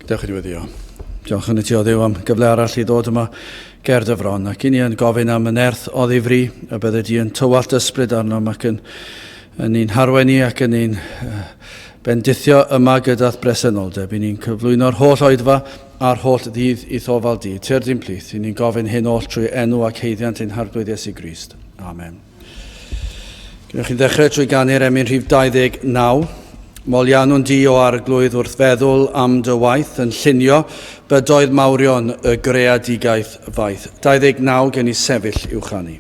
Dewch i ni weddio. Diolch yn y ti o Dduw am gyfle arall i ddod yma ger dy fron ac i ni yn gofyn am y nerth o ddifri y bydde di yn tywallt ysbryd arnom ac yn, yn ni'n harwen ni ac yn ni'n bendithio yma gyda'th bresenoldeb. I ni'n cyflwyno'r holl oedfa a'r holl ddydd i'th ofal di. Tyrd i'n plith. I ni'n gofyn hyn oll trwy enw ac haeddiant ein Harglwydd Iesu Grist. Amen. Gwnewch chi ddechrau trwy ganu'r emyn rhif 29. Moliannwn di o arglwydd wrth feddwl am dy waith yn llunio bydoedd mawrion y greadigaeth faith. 29 gen i sefyll i'w chanu.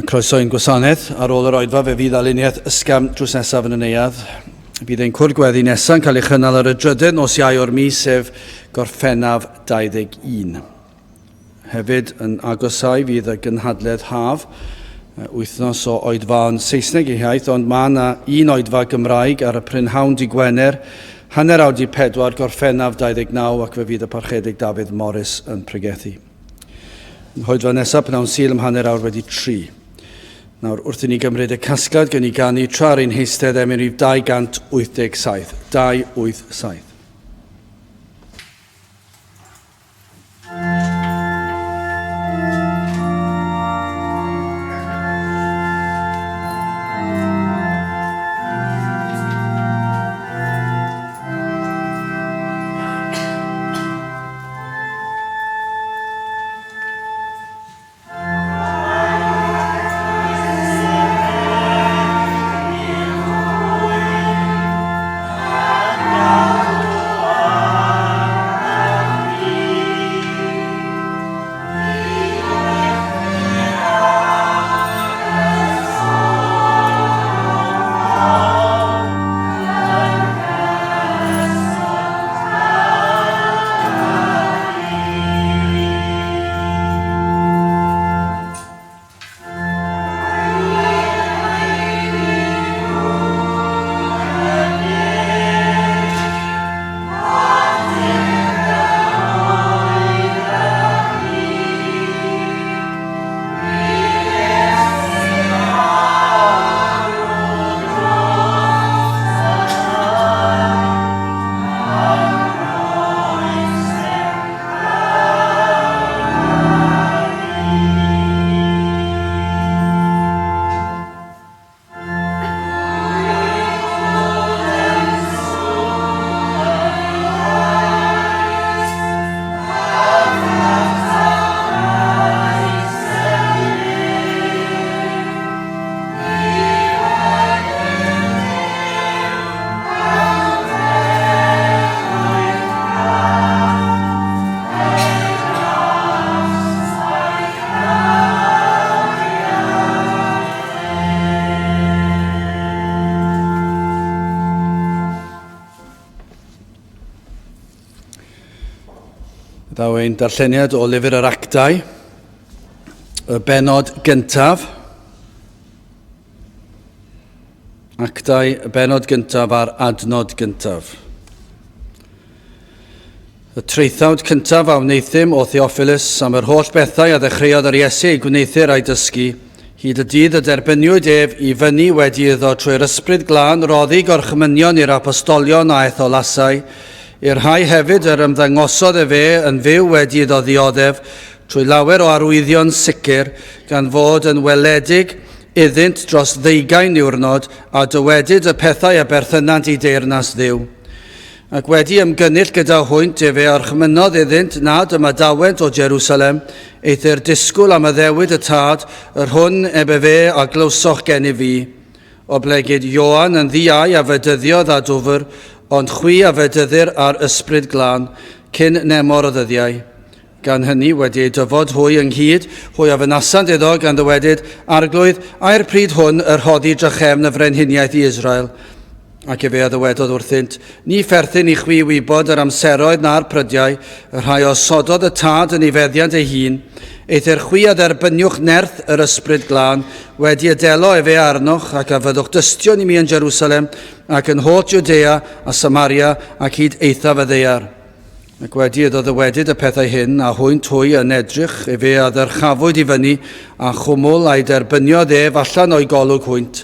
Croeso i'n gwasanaeth. Ar ôl yr oedfa fe fydd aluniaeth ysgafn drws nesaf yn y neuadd. Bydd ein cwrdd gweddi nesaf yn cael ei chynnal ar y drydedd nos Iau o'r mis, sef Gorffennaf 21. Hefyd yn agosau fydd y gynhadledd haf, wythnos o oedfaon Saesneg eu hiaith, ond mae yna un oedfa Gymraeg ar y prynhawn di Gwener, 3:30, Gorffennaf 29, ac fe fydd y Parchedig Dafydd Morris yn pregethu. Yn hoedfa nesaf, pnawn Sul am 3:30. Nawr, wrth i ni gymryd y casgliad, gen i ganu tra ar ein heistedd emyn rhif 287. 287. ein darlleniad o lyfr yr Actau, y benod gyntaf. Actau, y benod gyntaf a'r adnod gyntaf. Y traethawd cyntaf a wneuthum o Theophilus am yr holl bethau a ddechreuodd yr Iesu eu gwneuthur a'i dysgu, hyd y dydd y derbyniwyd ef i fyny wedi iddo trwy'r Ysbryd Glân roddi gorchmynion i'r apostolion a etholasai, I'r rhai hefyd yr ymddangosodd efe yn fyw wedi iddo ddioddef trwy lawer o arwyddion sicr, gan fod yn weledig iddynt dros ddeugain niwrnod, a dywedyd y pethau a berthynant i deyrnas Dduw. Ac wedi ymgynnull gyda hwynt, efe a orchmynnodd iddynt nad ymadawent o Jerusalem, eithr disgwyl am addewid y Tad, yr hwn ebe fe a glywsoch gennyf fi. Oblegid Ioan yn ddi-au a fedyddiodd â dwfr, ond chwi a fedyddir â'r Ysbryd Glân, cyn nemor o ddyddiau. Gan hynny, wedi eu dyfod hwy ynghyd, hwy a fynasant iddo, gan ddywedyd, Arglwydd, ai'r pryd hwn y rhoddi drachefn y frenhiniaeth i Israel? Ac efe a ddywedodd wrthynt, Ni pherthyn i chwi wybod yr amseroedd na'r prydiau, y rhai a osododd y Tad yn ei feddiant ei hun, eithr chwi a dderbyniwch nerth yr Ysbryd Glân, wedi y delo efe arnoch, ac a fyddwch dystion i mi yn Jerusalem, ac yn holl Jwdea a Samaria, ac hyd eithaf y ddaear. Ac wedi iddo ddywedyd y pethau hyn, a hwynt hwy yn edrych, efe a ddyrchafwyd i fyny, a chwmwl a'i derbyniodd ef allan o'u golwg hwynt.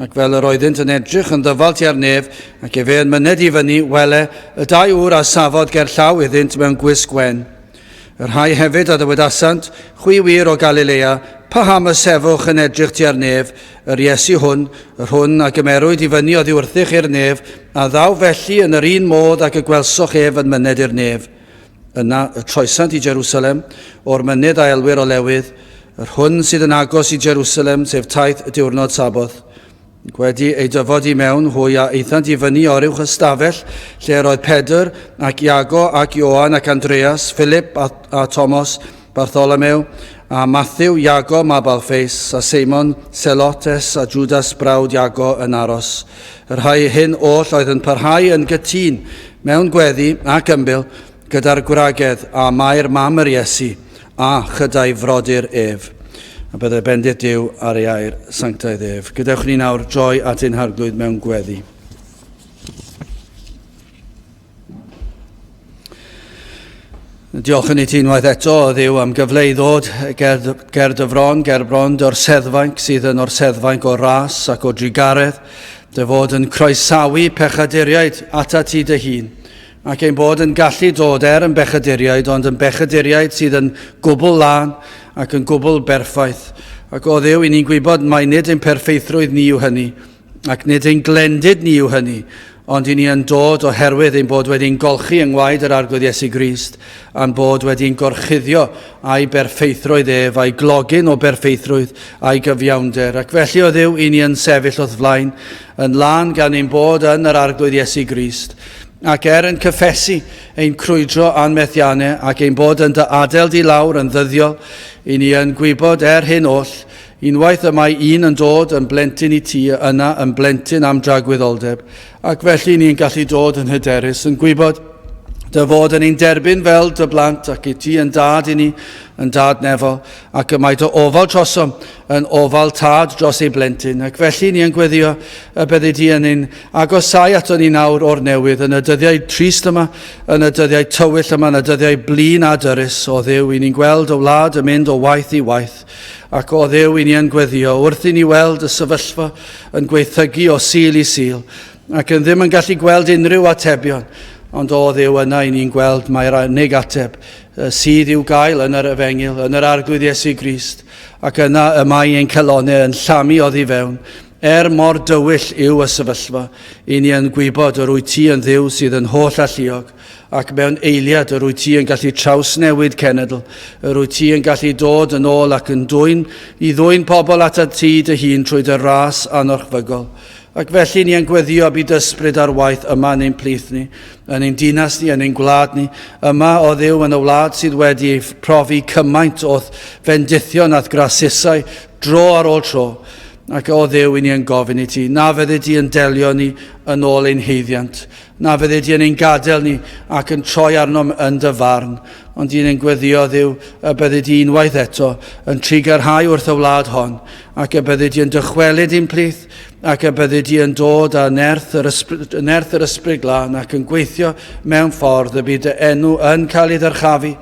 Ac fel yr oeddynt yn edrych yn ddyfal tua'r nef, ac efe yn myned i fyny, wele, y dau ŵr a safodd ger llaw iddynt mewn gwisg wen. Y rhai hefyd a ddywedasant, Chwi wir o Galilea, paham y sefwch yn edrych tua'r nef, yr Iesu hwn, yr hwn a gymerwyd i fyny oddi wrthych i'r nef, a ddaw felly yn yr un modd ag y gwelsoch ef yn myned i'r nef. Yna y troesant i Jerusalem, o'r mynydd a elwir Olewydd, yr hwn sydd yn agos i Jerusalem, sef taith y diwrnod Saboth. Gwedi ei dyfod i mewn, hwy a aethant i fyny o'r uwch ystafell, lle yr oedd Pedr, ac Iago, ac Ioan, ac Andreas, Philip a, a Thomas, Bartholomew, a Matthew, Iago, mab Alffeus, a Seimon, Selotes, a Judas, brawd Iago, yn aros. Y rhai hyn oll oedd yn parhau yn gytûn mewn gweddi ac ymbil gyda'r gwragedd a Mair mam yr Iesu a chyda'i frodyr ef. A byddai bendith Duw ar ei air sanctaidd ef. Gadewch ni nawr droi at ein Harglwydd mewn gweddi. Diolch yn i ti unwaith eto, o Dduw, am gyfle i ddod ger, ger dy fron, ger bron dy orseddfainc sydd yn orseddfainc o ras ac o drugaredd, dy fod yn croesawu pechaduriaid atat ti dy hun, ac ein bod yn gallu dod er yn bechaduriaid, ond yn bechaduriaid sydd yn gwbl lân ac yn gwbl berffaith. Ac o Dduw, i ni'n gwybod mai nid ein perffeithrwydd ni yw hynny, Ac nid ein glendid ni yw hynny, ond i ni yn dod oherwydd ein bod wedi'n golchi yng ngwaed yr Arglwydd Iesu Grist, a'n bod wedi'n gorchuddio a'i berffeithrwydd ef, a'i glogyn o berffeithrwydd a'i gyfiawnder. Ac felly, o Dduw, i ni yn sefyll wrth flaen, yn lân gan ein bod yn yr Arglwydd Iesu Grist, ac er yn cyffesu ein crwydro a'n methiannau, ac ein bod yn dy adael di lawr yn ddyddiol, i ni yn gwybod er hyn oll, Unwaith y mae un yn dod yn blentyn i ti, yna yn blentyn am dragwyddoldeb, ac felly ni'n gallu dod yn hyderus, yn gwybod dy fod yn ein derbyn fel dy blant ac i ti yn dad i ni, yn dad nefol, ac y mae dy ofal trosom yn ofal tad dros ei blentyn. Ac felly ni yn gweddio y byddi di yn ein agosau ato ni nawr o'r newydd, yn y dyddiau trist yma, yn y dyddiau tywyll yma, yn y dyddiau blin a dyrus, o Dduw, i ni'n gweld y wlad yn mynd o waith i waith. Ac o Dduw, i ni yn gweddio, wrth i ni weld y sefyllfa yn gweithygu o Sul i Sul, ac yn ddim yn gallu gweld unrhyw atebion, ond o Dduw, yna i ni'n gweld mai'r unig ateb sydd i'w gael yn yr Efengyl, yn yr Arglwydd Iesu Grist, ac yna y mae ein calonnau yn llamu oddi fewn, Er mor dywyll yw y sefyllfa, i ni yn gwybod yr wyt ti yn Dduw sydd yn holl alluog, ac mewn eiliad yr wyt ti yn gallu trawsnewid cenedl, yr wyt ti yn gallu dod yn ôl ac yn dwyn i ddwyn pobl atat ti dy hun trwy dy ras anorchfygol. Ac felly ni yn gweddio byd ysbryd ar waith yma yn ein plith ni, yn ein dinas ni, yn ein gwlad ni, yma o Dduw yn y wlad sydd wedi ei phrofi cymaint o'th fendithion a'th grasusau dro ar ôl tro. Ac o Dduw, i ni yn gofyn i ti, na fyddi di yn delio ni yn ôl ein haeddiant, na fyddi di yn ein gadael ni ac yn troi arnom yn dy farn, ond i ni'n gweddio, Dduw, y byddi di unwaith eto yn trugarhau wrth y wlad hon, ac y byddi di yn dychwelyd i'n plith, ac y byddi di yn dod â nerth yr ysbryd, nerth yr ysbryd glân ac yn gweithio mewn ffordd y bydd dy enw yn cael ei ddyrchafu,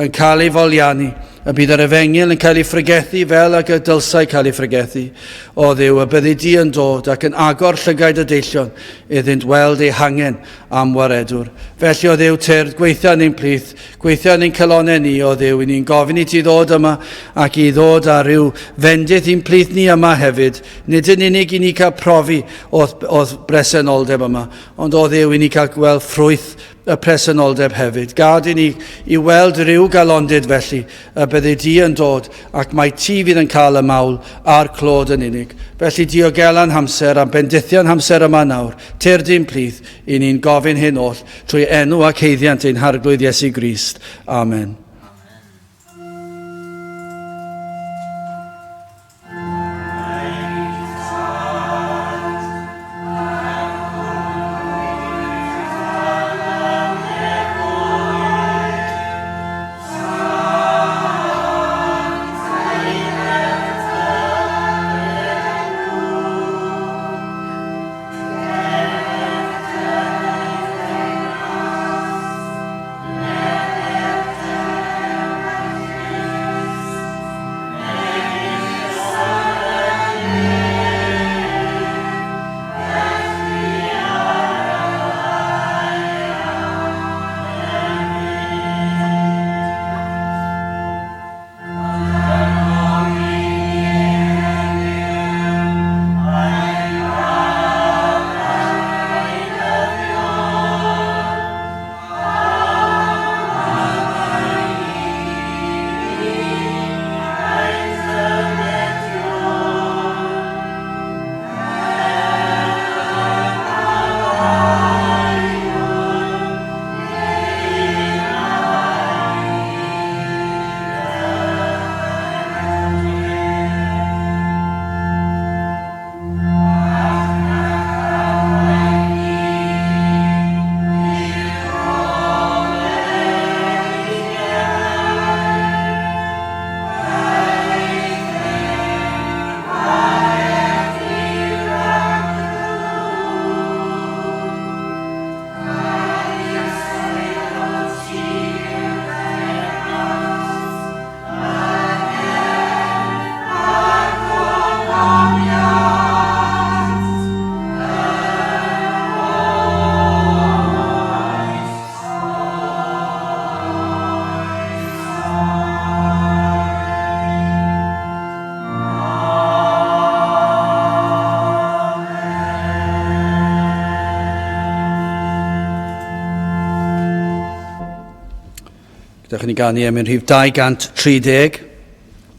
yn cael ei foliannu, y bydd yr efengyl yn cael ei phregethu fel ag y dylsai cael ei phregethu. O Dduw, y byddi di yn dod ac yn agor llygaid y deillion iddynt weld eu hangen am waredwr. Felly, o Dduw, tyrd, gweithio yn ein plith, gweithio yn ein calonau ni, o Dduw, i ni'n gofyn i ti ddod yma ac i ddod â rhyw fendith i'n plith ni yma hefyd, nid yn unig i ni cael profi o'th, o'th bresenoldeb yma, ond o Dduw, i ni cael gweld ffrwyth y presenoldeb hefyd. Gad i ni i weld rhyw galondid felly y byddi di yn dod ac mai ti fydd yn cael y mawl a'r clod yn unig. Felly diogela'n hamser a'n bendithia'n hamser yma nawr, tyrd i'n plith, i ni'n gofyn hyn oll trwy enw ac haeddiant ein Harglwydd Iesu Grist. Amen. Gadewch i ni ganu emyn rhif 230.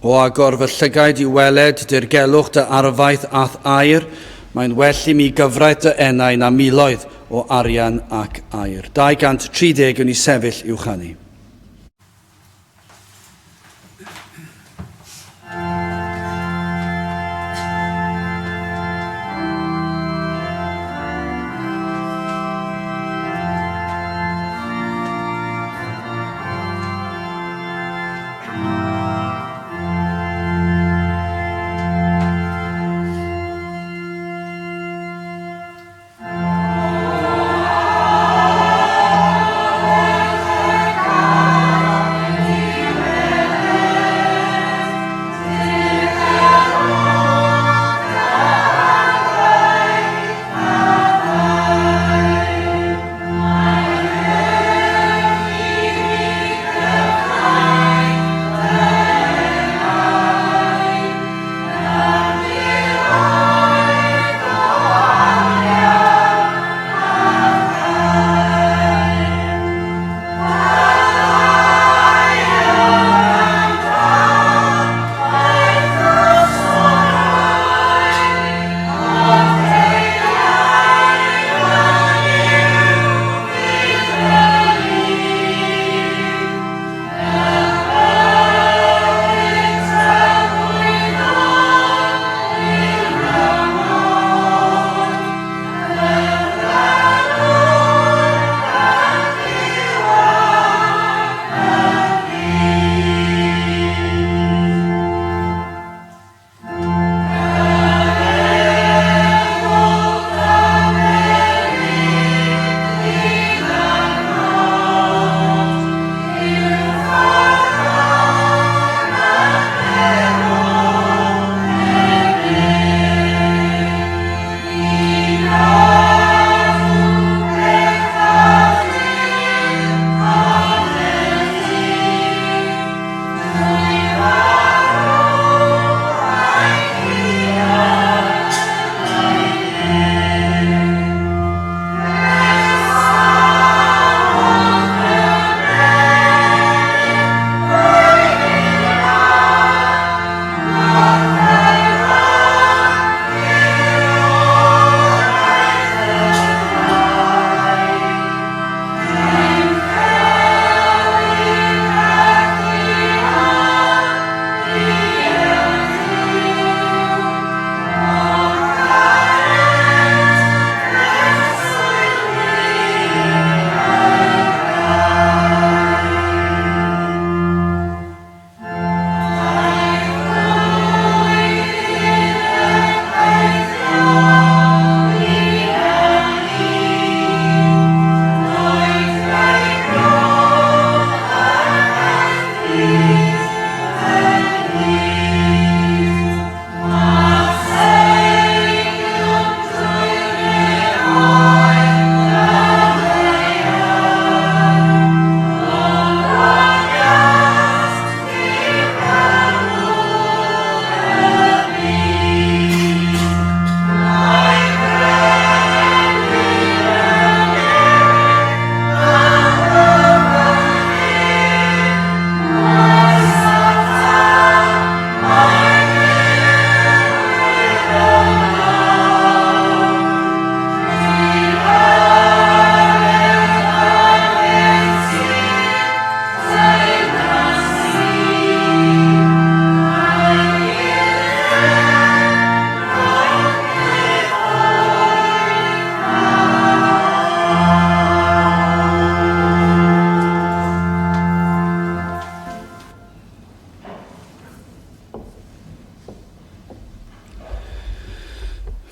O agor fy llygaid i weled dirgelwch dy arfaeth a'th air, mae'n well i mi gyfraith dy enau na miloedd o arian ac aur. 230 yn i sefyll i'w chanu.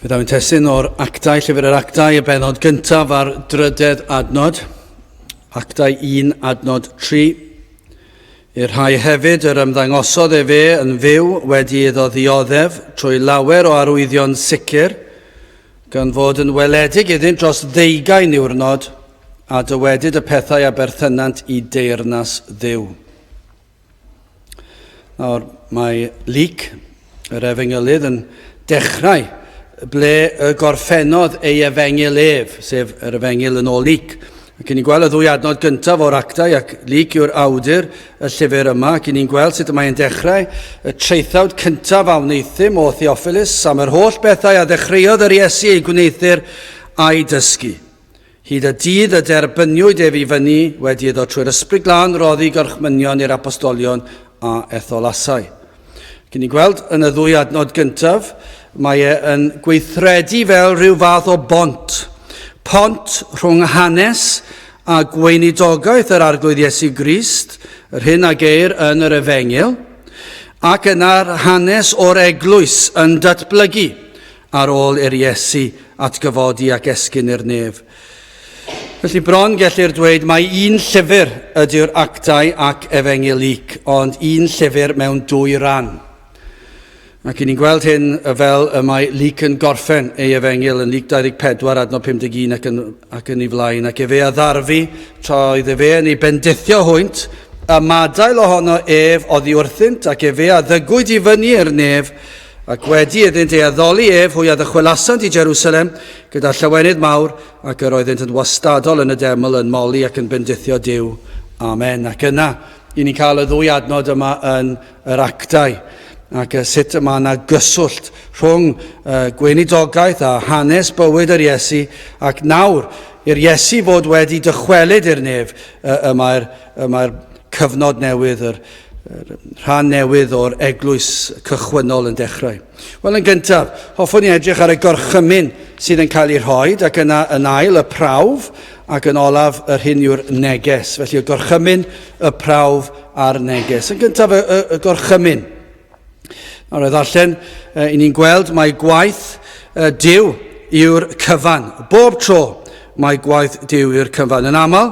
Fe ddaw ein testun o'r Actau, Llyfr yr Actau, y bennod gyntaf a'r drydedd adnod, Actau 1, adnod 3. I'r rhai hefyd yr ymddangosodd efe yn fyw wedi iddo ddioddef trwy lawer o arwyddion sicr, gan fod yn weledig iddynt dros ddeugain niwrnod, a dywedyd y pethau a berthynant i deyrnas Dduw. Nawr, mae Luc, yr efengylydd, yn dechrau ble y gorffennodd ei efengyl ef, sef yr efengyl yn ôl Luc. Ac ni'n gweld y ddwy adnod gyntaf o'r actau, ac Luc yw'r awdur y llyfr yma, ac ni'n gweld sut y mae'n dechrau y traethawd cyntaf a wneuthum o Theophilus am yr holl bethau a ddechreuodd yr Iesu ei gwneuthur a'i dysgu. Hyd y dydd y derbyniwyd ef i fyny, wedi iddo trwy'r Ysbryd Glân roddi gorchmynion i'r apostolion a etholasai. Ac ni'n gweld yn y ddwy adnod gyntaf, mae e yn gweithredu fel rhyw fath o bont. Pont rhwng hanes a gweinidogaeth yr Arglwydd Iesu Grist, yr hyn a geir yn yr Efengyl, ac yna'r hanes o'r eglwys yn datblygu ar ôl i'r Iesu atgyfodi ac esgyn i'r nef. Felly bron gellir dweud mai un llyfr ydyw'r Actau ac Efengyl Luc, ond un llyfr mewn dwy ran. Ac i ni'n gweld hyn fel y mae Luc yn gorffen ei efengyl yn Luc 24 adnod 51 ac yn, ac yn ei flaen, ac efe a ddarfu tra oedd efe yn ei bendithio hwynt, ymadael ohono ef oddi wrthynt, ac efe a ddygwyd i fyny i'r nef, Ac wedi iddynt ei addoli ef, hwy a ddychwelasant i Jerusalem gyda llawenydd mawr, ac yr oeddynt yn wastadol yn y deml yn moli ac yn bendithio Duw. Amen. Ac yna, i ni'n cael y ddwy adnod yma yn yr actau, ac sut y mae yna gyswllt rhwng gweinidogaeth a hanes bywyd yr Iesu, ac nawr, i'r Iesu fod wedi dychwelyd i'r nef, y mae'r y mae'r cyfnod newydd, yr, yr rhan newydd o'r eglwys cychwynnol yn dechrau. Wel, yn gyntaf, hoffwn i edrych ar y gorchymyn sydd yn cael ei rhoi, ac yna yn ail y prawf, ac yn olaf yr hyn yw'r neges. Felly y gorchymyn, y prawf a'r neges. Yn gyntaf, y, y, y gorchymyn. Nawr, i ddarllen, i ni'n gweld mai gwaith Duw yw'r cyfan. Bob tro mae gwaith Duw yw'r cyfan. Yn aml,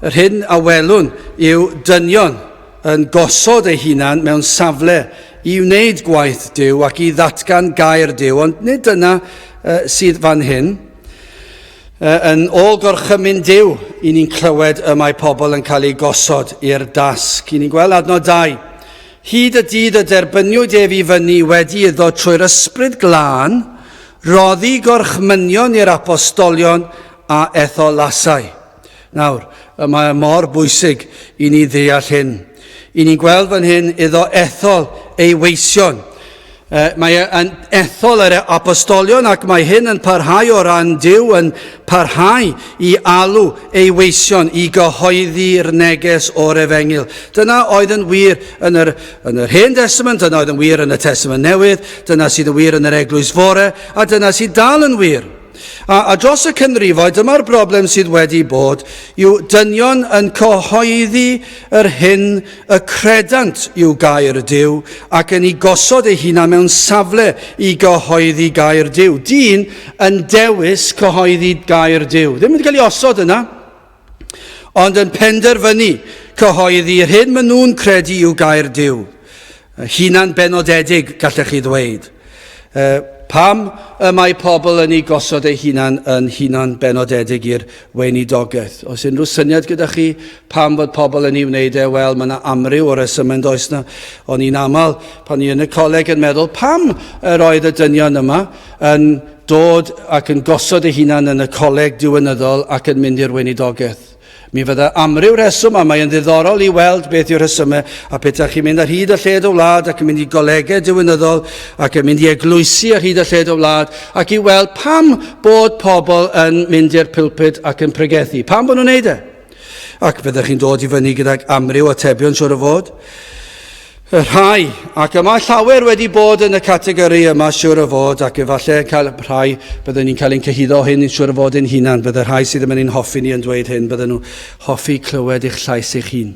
yr hyn a welwn yw dynion yn gosod eu hunan mewn safle i wneud gwaith Duw ac i ddatgan gair Duw, ond nid dyna sydd fan hyn. Yn ôl gorchymyn Duw, i ni'n clywed y mae pobl yn cael eu gosod i'r dasg. I ni'n gweld adnod 2. Hyd y dydd y derbyniwyd ef i fyny wedi iddo trwy'r Ysbryd Glân roddi gorchmynion i'r apostolion a etholasai. Nawr, y mae mor bwysig i ni ddeall hyn. I ni'n gweld fan hyn iddo ethol ei weision. Mae e yn ethol yr apostolion ac mae hyn yn parhau o ran Duw yn parhau i alw ei weision i gyhoeddi'r neges o'r efengyl. Dyna oedd yn wir yn yr, yn yr Hen Testament, dyna oedd yn wir yn y Testament Newydd, dyna sydd yn wir yn yr Eglwys Fore, a dyna sydd dal yn wir. A, a dros y canrifoedd, dyma'r broblem sydd wedi bod, yw dynion yn cyhoeddi yr hyn y credant yw gair Duw ac yn ei gosod ei hunan mewn safle i gyhoeddi gair Duw. Dyn yn dewis cyhoeddi gair Duw. Ddim yn cael ei osod yna, ond yn penderfynu cyhoeddi yr hyn maen nhw'n credu yw gair Duw. Hunan benodedig, gallech chi ddweud. Pam y mae pobl yn ei gosod eu hunan yn hunan benodedig i'r weinidogaeth? Oes unrhyw syniad gyda chi pam fod pobl yn ei wneud e? Wel, mae yna amryw o resymau, does na? O'n i'n aml, pan i yn y coleg yn meddwl, pam yr oedd y dynion yma yn dod ac yn gosod eu hunan yn y coleg diwinyddol ac yn mynd i'r weinidogaeth? Mi fydda amryw reswm a mae yn ddiddorol i weld beth yw'r rhesymau a petaech chi'n mynd ar hyd a lled y wlad ac yn mynd i golegau diwinyddol ac yn mynd i eglwysi ar hyd a lled y wlad ac i weld pam bod pobl yn mynd i'r pulpit ac yn pregethu. Pam bod nhw'n neud e? Ac fyddech chi'n dod i fyny gydag amryw atebion siwr o fod. Y rhai, ac y mae llawer wedi bod yn y categori yma siwr o fod, ac efallai cael rhai, byddwn ni'n cael ein cyhuddo o hyn yn siwr o fod ein hunan, bydde rhai sydd ddim yn ein hoffi ni yn dweud hyn, bydden nhw hoffi clywed eich llais eich hun.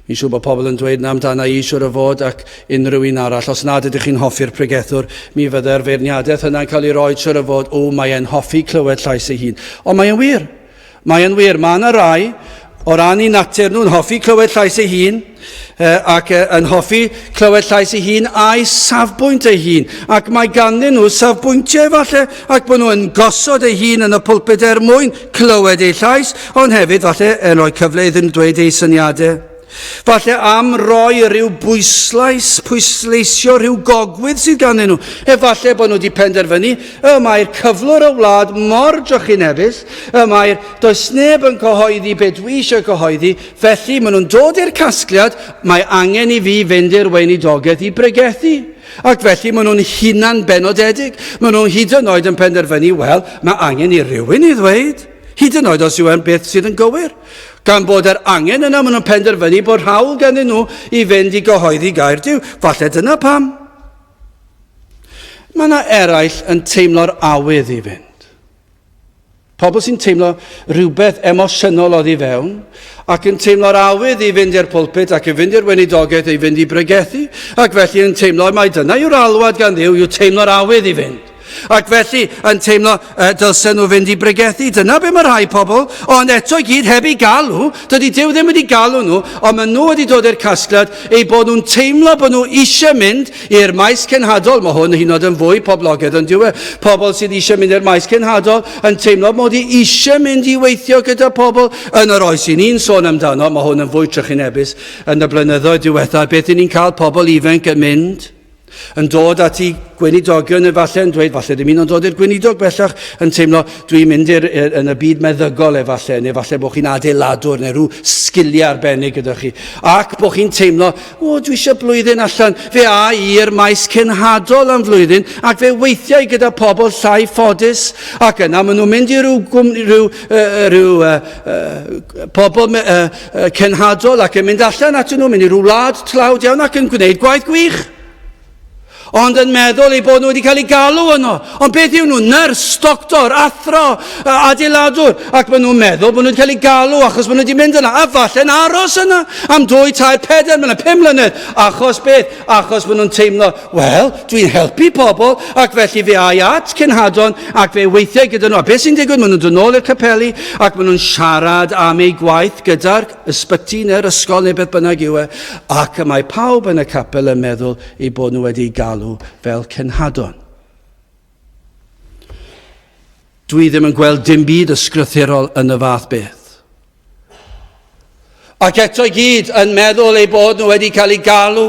Fi'n siŵr bod pobl yn dweud na amdana i, siŵr o fod, ac unrhyw un arall. Os nad ydych chi'n hoffi'r pregethwr, mi fydde'r feirniadaeth yna'n cael ei roi, siŵr o fod, o, mae e'n hoffi clywed llais ei hun. Ond mae e'n wir. Mae e'n wir. Mae yna rai, o ran eu natur nhw'n hoffi clywed llais ei hun, ac yn hoffi clywed llais ei hun a'i safbwynt ei hun. Ac mae ganddyn nhw safbwyntiau falle, ac bod nhw yn gosod ei hun yn y pulpit er mwyn clywed ei llais, ond hefyd falle yn rhoi cyfle iddyn nhw dweud eu syniadau. Falle am roi rhyw bwyslais, pwysleisio rhyw gogwydd sydd ganddyn nhw. Efallai bod nhw wedi penderfynu, y mae'r cyflwr y wlad mor drychinebus, y mae'r does neb yn cyhoeddi be dwi eisiau cyhoeddi, felly maen nhw'n dod i'r casgliad, mae angen i fi fynd i'r weinidogaeth i bregethu. Ac felly maen nhw'n hunan benodedig. Maen nhw'n hyd yn oed yn penderfynu, wel, mae angen i rywun i ddweud, hyd yn oed os yw e'n beth sydd yn gywir. Gan bod yr angen yna, maen nhw'n penderfynu bod hawl ganddyn nhw i fynd i gyhoeddi gair Duw. Falle dyna pam. Mae yna eraill yn teimlo'r awydd i fynd. Pobl sy'n teimlo rhywbeth emosiynol oddi fewn ac yn teimlo'r awydd i fynd i'r pulpit ac i fynd i'r weinidogaeth i fynd i bregethu ac felly yn teimlo mai dyna yw'r alwad gan Dduw yw teimlo'r awydd i fynd. Ac felly yn teimlo dylsen nhw fynd i bregethu. Dyna be mae rhai pobl, ond eto i gyd heb eu galw. Dydy Duw ddim wedi galw nhw, ond maen nhw wedi dod i'r casgliad eu bod nhw'n teimlo bod nhw eisiau mynd i'r maes cenhadol, mae hwn hyd yn oed yn fwy poblogaidd yn dyw e, pobl sydd eisiau mynd i'r maes cenhadol yn teimlo mod i eisiau mynd i weithio gyda pobl yn yr oes i ni'n sôn amdano, mae hwn yn fwy trychinebus yn y blynyddoedd diwethaf, beth i ni'n cael pobl ifanc yn mynd yn dod at i gweinidogion efallai yn dweud, falle ddim un o'n dod i'r gweinidog bellach, yn teimlo dwi'n mynd i'r, yn y byd meddygol efallai, neu falle bod chi'n adeiladwr neu rhyw sgiliau arbennig gyda chi, ac bod chi'n teimlo, O, dwi eisiau blwyddyn allan. Fe a i i'r maes cenhadol am flwyddyn, ac fe weithiau gyda pobl llai ffodus, ac yna maen nhw'n mynd i ryw, gwmni, rhyw, uh, rhyw uh, uh, pobl uh, uh, cenhadol ac yn mynd allan atyn nhw, mynd i ryw wlad tlawd iawn ac yn gwneud gwaith gwych. Ond yn meddwl eu bod nhw wedi cael eu galw yno. Ond beth yw nhw? Nyrs, doctor, athro, adeiladwr. Ac maen nhw'n meddwl bod nhw wedi cael eu galw achos maen nhw wedi mynd yna. A falle'n aros yna am dwy, tair, pedair mlynedd, pum mlynedd. Achos beth? Achos maen nhw'n teimlo, wel, dwi'n helpu pobl ac felly fe ai at cenhadon ac fe weithiau gyda nhw. A beth sy'n digwydd? Maen nhw'n dod nôl i'r capeli ac maen nhw'n siarad am eu gwaith gyda'r ysbyty neu'r ysgol neu beth bynnag yw e, ac y mae pawb yn y capel yn meddwl eu bod nhw wedi eu galw fel cenhadon. Dwi ddim yn gweld dim byd ysgrythurol yn y fath beth. Ac eto i gyd yn meddwl eu bod nhw wedi cael eu galw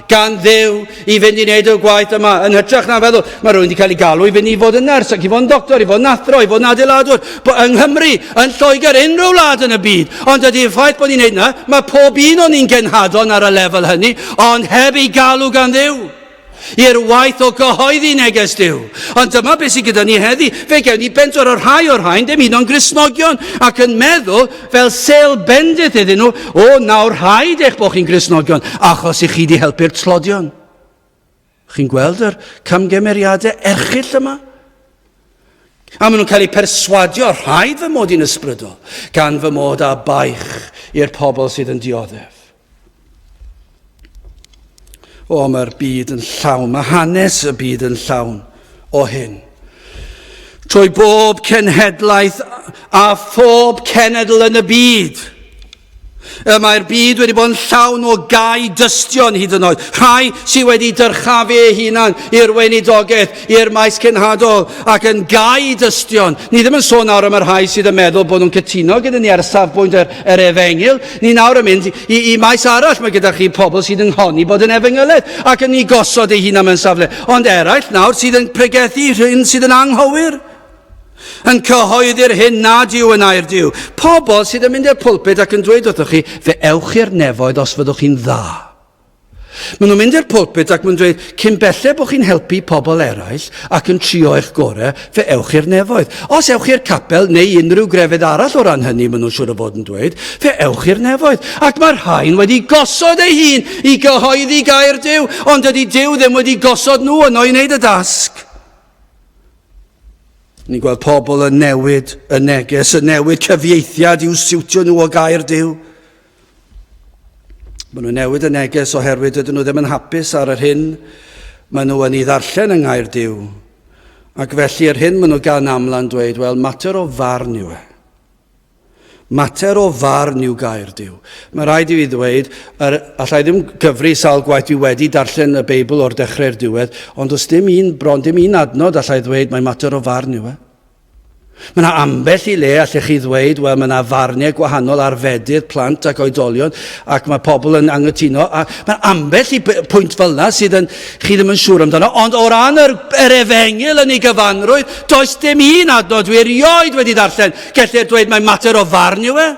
gan Dduw i fynd i wneud y gwaith yma. Yn hytrach na feddwl, mae rhywun wedi cael ei galw i fynd i fod yn nyrs ac i fod yn doctor, i fod yn athro, i fod yn adeiladwr, yng Nghymru, yn Lloegr, unrhyw wlad yn y byd. Ond ydy'r ffaith bod ni'n neud yna, mae pob un o'n ni'n genhadon ar y lefel hynny, ond heb ei galw gan Dduw i'r waith o gyhoeddi neges Duw. Ond dyma beth sydd gyda ni heddi. Fe gewn ni bentwr o rhai o'r rhain, dim hyd o'n Gristnogion, ac yn meddwl fel sêl bendith iddyn nhw, o, nawr rhaid eich bod chi'n Gristnogion, achos i chi di helpu'r tlodion. Chi'n gweld yr camgymeriadau erchyll yma? A maen nhw'n cael eu perswadio, rhaid fy mod i'n ysbrydol, gan fy mod â baich i'r pobl sydd yn dioddef. O, mae'r byd yn llawn, mae hanes y byd yn llawn o hyn. Trwy bob cenhedlaeth a phob cenedl yn y byd, Y mae'r byd wedi bod yn llawn o gau dystion hyd yn oed. Rhai sydd wedi dyrchafu eu hunan i'r weinidogaeth, i'r maes cenhadol, ac yn gau dystion. Ni ddim yn sôn nawr am y rhai sydd yn meddwl bod nhw'n cytuno gyda ni ar safbwynt yr, yr efengyl. Ni nawr yn mynd i, i maes arall. Mae gyda chi pobl sydd yn honni bod yn efengylydd ac yn ei gosod eu hunan mewn safle. Ond eraill nawr sydd yn pregethu rhywun sydd yn anghywir. Yn cyhoeddi'r hyn nad yw yn air Duw. Pobl sydd yn mynd i'r pulpit ac yn dweud wrthych chi, fe ewch i'r nefoedd os fyddwch chi'n dda. Maen nhw'n mynd i'r pulpit ac maen nhw'n dweud, cyn belled bod chi'n helpu pobl eraill ac yn trio eich gorau, fe ewch i'r nefoedd. Os ewch i'r capel neu unrhyw grefydd arall o ran hynny, maen nhw'n siŵr o fod yn dweud, fe ewch i'r nefoedd. Ac mae'r rhain wedi gosod ei hun i gyhoeddi gair Duw, ond dydy Duw ddim wedi gosod nhw yno i wneud y dasg. Ni'n gweld pobl yn newid y neges, yn newid cyfieithiad i'w siwtio nhw o gair Duw. Maen nhw'n newid y neges oherwydd dydyn nhw ddim yn hapus ar yr hyn maen nhw yn ei ddarllen yng Nghaer Duw. Ac felly yr hyn maen nhw gan amla'n dweud, wel, mater o farn yw e. Mater o farn yw gair Duw. Mae rhaid i fi ddweud, er, allai ddim gyfri sawl gwaith dwi wedi darllen y Beibl o'r dechrau i'r diwedd, ond does dim un, bron dim un adnod allai ddweud mae mater o farn yw e. Mae yna ambell i le allech chi ddweud, wel, mae yna farniau gwahanol ar fedydd plant ac oedolion, ac mae pobl yn anghytuno, a mae ambell i pwynt fel yna sydd yn, chi ddim yn siŵr amdano, ond o ran yr, yr efengyl yn ei gyfanrwydd, does dim un adnod dwi erioed wedi ddarllen. Gellir dweud mae mater o farn yw e.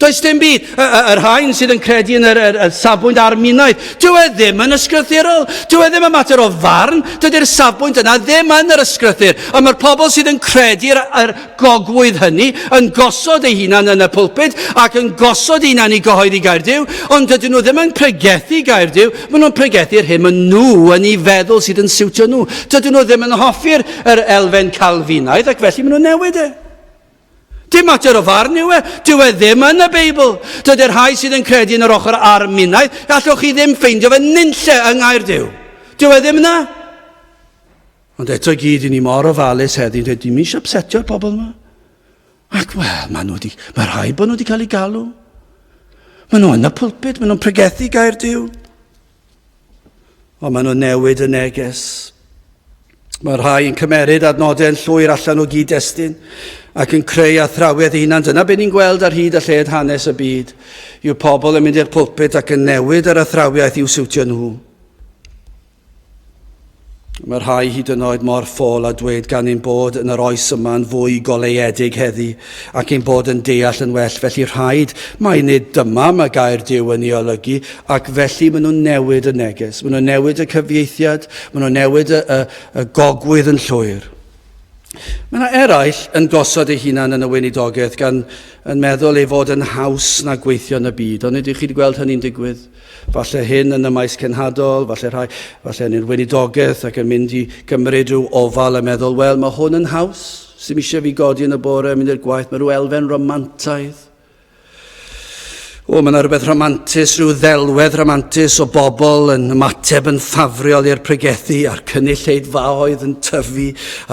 Does dim byd. Y, y, y rhain sydd yn credu yn yr, yr, yr safbwynt arminaidd, dyw e ddim yn ysgrythurol. Dyw e ddim yn mater o farn. Dydy'r safbwynt yna ddim yn yr ysgrythur. A mae'r pobl sydd yn credu'r yr gogwydd hynny yn gosod eu hunan yn y pulpit ac yn gosod eu hunan i gyhoeddi gair Duw, ond dydyn nhw ddim yn pregethu gair Duw, maen nhw'n pregethu'r hyn maen nhw yn ei feddwl sydd yn siwtio nhw. Dydyn nhw ddim yn hoffi'r yr elfen Calfinaidd ac felly maen nhw'n newid e. Dim mater o farn yw e. Dyw e ddim yn y Beibl. Dydy'r rhai sydd yn credu yn yr ochr arminaidd, gallwch chi ddim ffeindio fe nunlle yng Ngair Duw. Dyw e ddim yna. Ond eto i gyd, i ni mor ofalus heddiw, dweud, dim eisiau upsetio'r pobl yma. Ac wel, mae nhw wedi, mae rhai bod nhw wedi cael eu galw. Mae nhw yn y pulpit, mae nhw'n pregethu gair Duw. Ond maen nhw'n newid y neges. Mae rhai yn cymeryd adnodau yn llwyr allan o gyd-destun ac yn creu athrawiaeth eu hunan. Dyna beth ni'n gweld ar hyd a lled hanes y byd, yw pobl yn mynd i'r pulpit ac yn newid yr athrawiaeth i'w siwtio nhw. Mae rhai hyd yn oed mor ffôl a dweud gan ein bod yn yr oes yma yn fwy goleuedig heddi ac ein bod yn deall yn well, felly rhaid mai nid dyma mae gair Duw yn ei olygu, ac felly maen nhw'n newid y neges, maen nhw'n newid y cyfieithiad, maen nhw'n newid y, y, y gogwydd yn llwyr. Mae yna eraill yn gosod eu hunan yn y weinidogaeth gan yn meddwl ei fod yn haws na gweithio yn y byd, ond ydych chi wedi gweld hynny'n digwydd? Falle hyn yn y maes cenhadol, falle rhai, falle yn yr weinidogaeth ac yn mynd i gymryd rhyw ofal a meddwl, wel, mae hwn yn haws, sy'n eisiau fi godi yn y bore, mynd i'r gwaith, mae rhyw elfen romantaidd. O, mae yna rhywbeth rhamantus, rhyw ddelwedd rhamantus o bobl yn ymateb yn ffafriol i'r pregethu a'r cynulleidfaoedd yn tyfu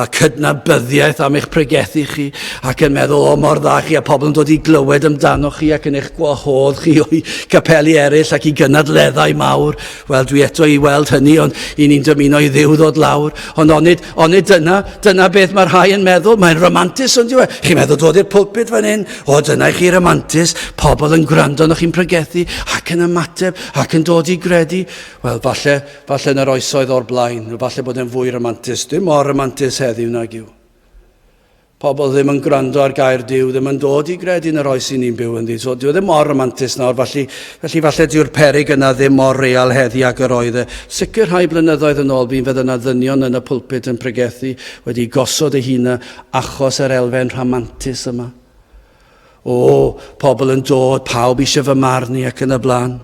a cydnabyddiaeth am eich pregethu chi ac yn meddwl, o, mor dda chi, a pobl yn dod i glywed amdanoch chi ac yn eich gwahodd chi o'i capeli eraill ac i gynadleddau mawr. Wel, dwi eto i weld hynny, ond i ni'n dymuno i Dduw ddod lawr. Ond onid, onid dyna, dyna beth mae rhai yn meddwl, mae'n romantus ond yw e? Chi'n meddwl dod i'r pulpit fan hyn, o dyna i chi romantus, pobl yn gwrando arnoch chi'n pregethu ac yn ymateb ac yn dod i gredu. Wel, falle, falle yn yr oesoedd o'r blaen, falle bod e'n fwy romantus. Dim mor romantus heddiw nag yw. Pobl ddim yn gwrando ar gair Duw, ddim yn dod i gredu yn yr oes i ni'n byw ynddi. So, dyw e ddim mor romantus nawr, felly, felly falle dyw'r perig yna ddim mor real heddi ag yr oedd e. Sicr rhai blynyddoedd yn ôl, bu'n fedd yna ddynion yn y pulpit yn pregethu wedi gosod eu hunain achos yr elfen rhamantus yma. O, pobl yn dod, pawb eisiau fy marn i ac yn y blaen.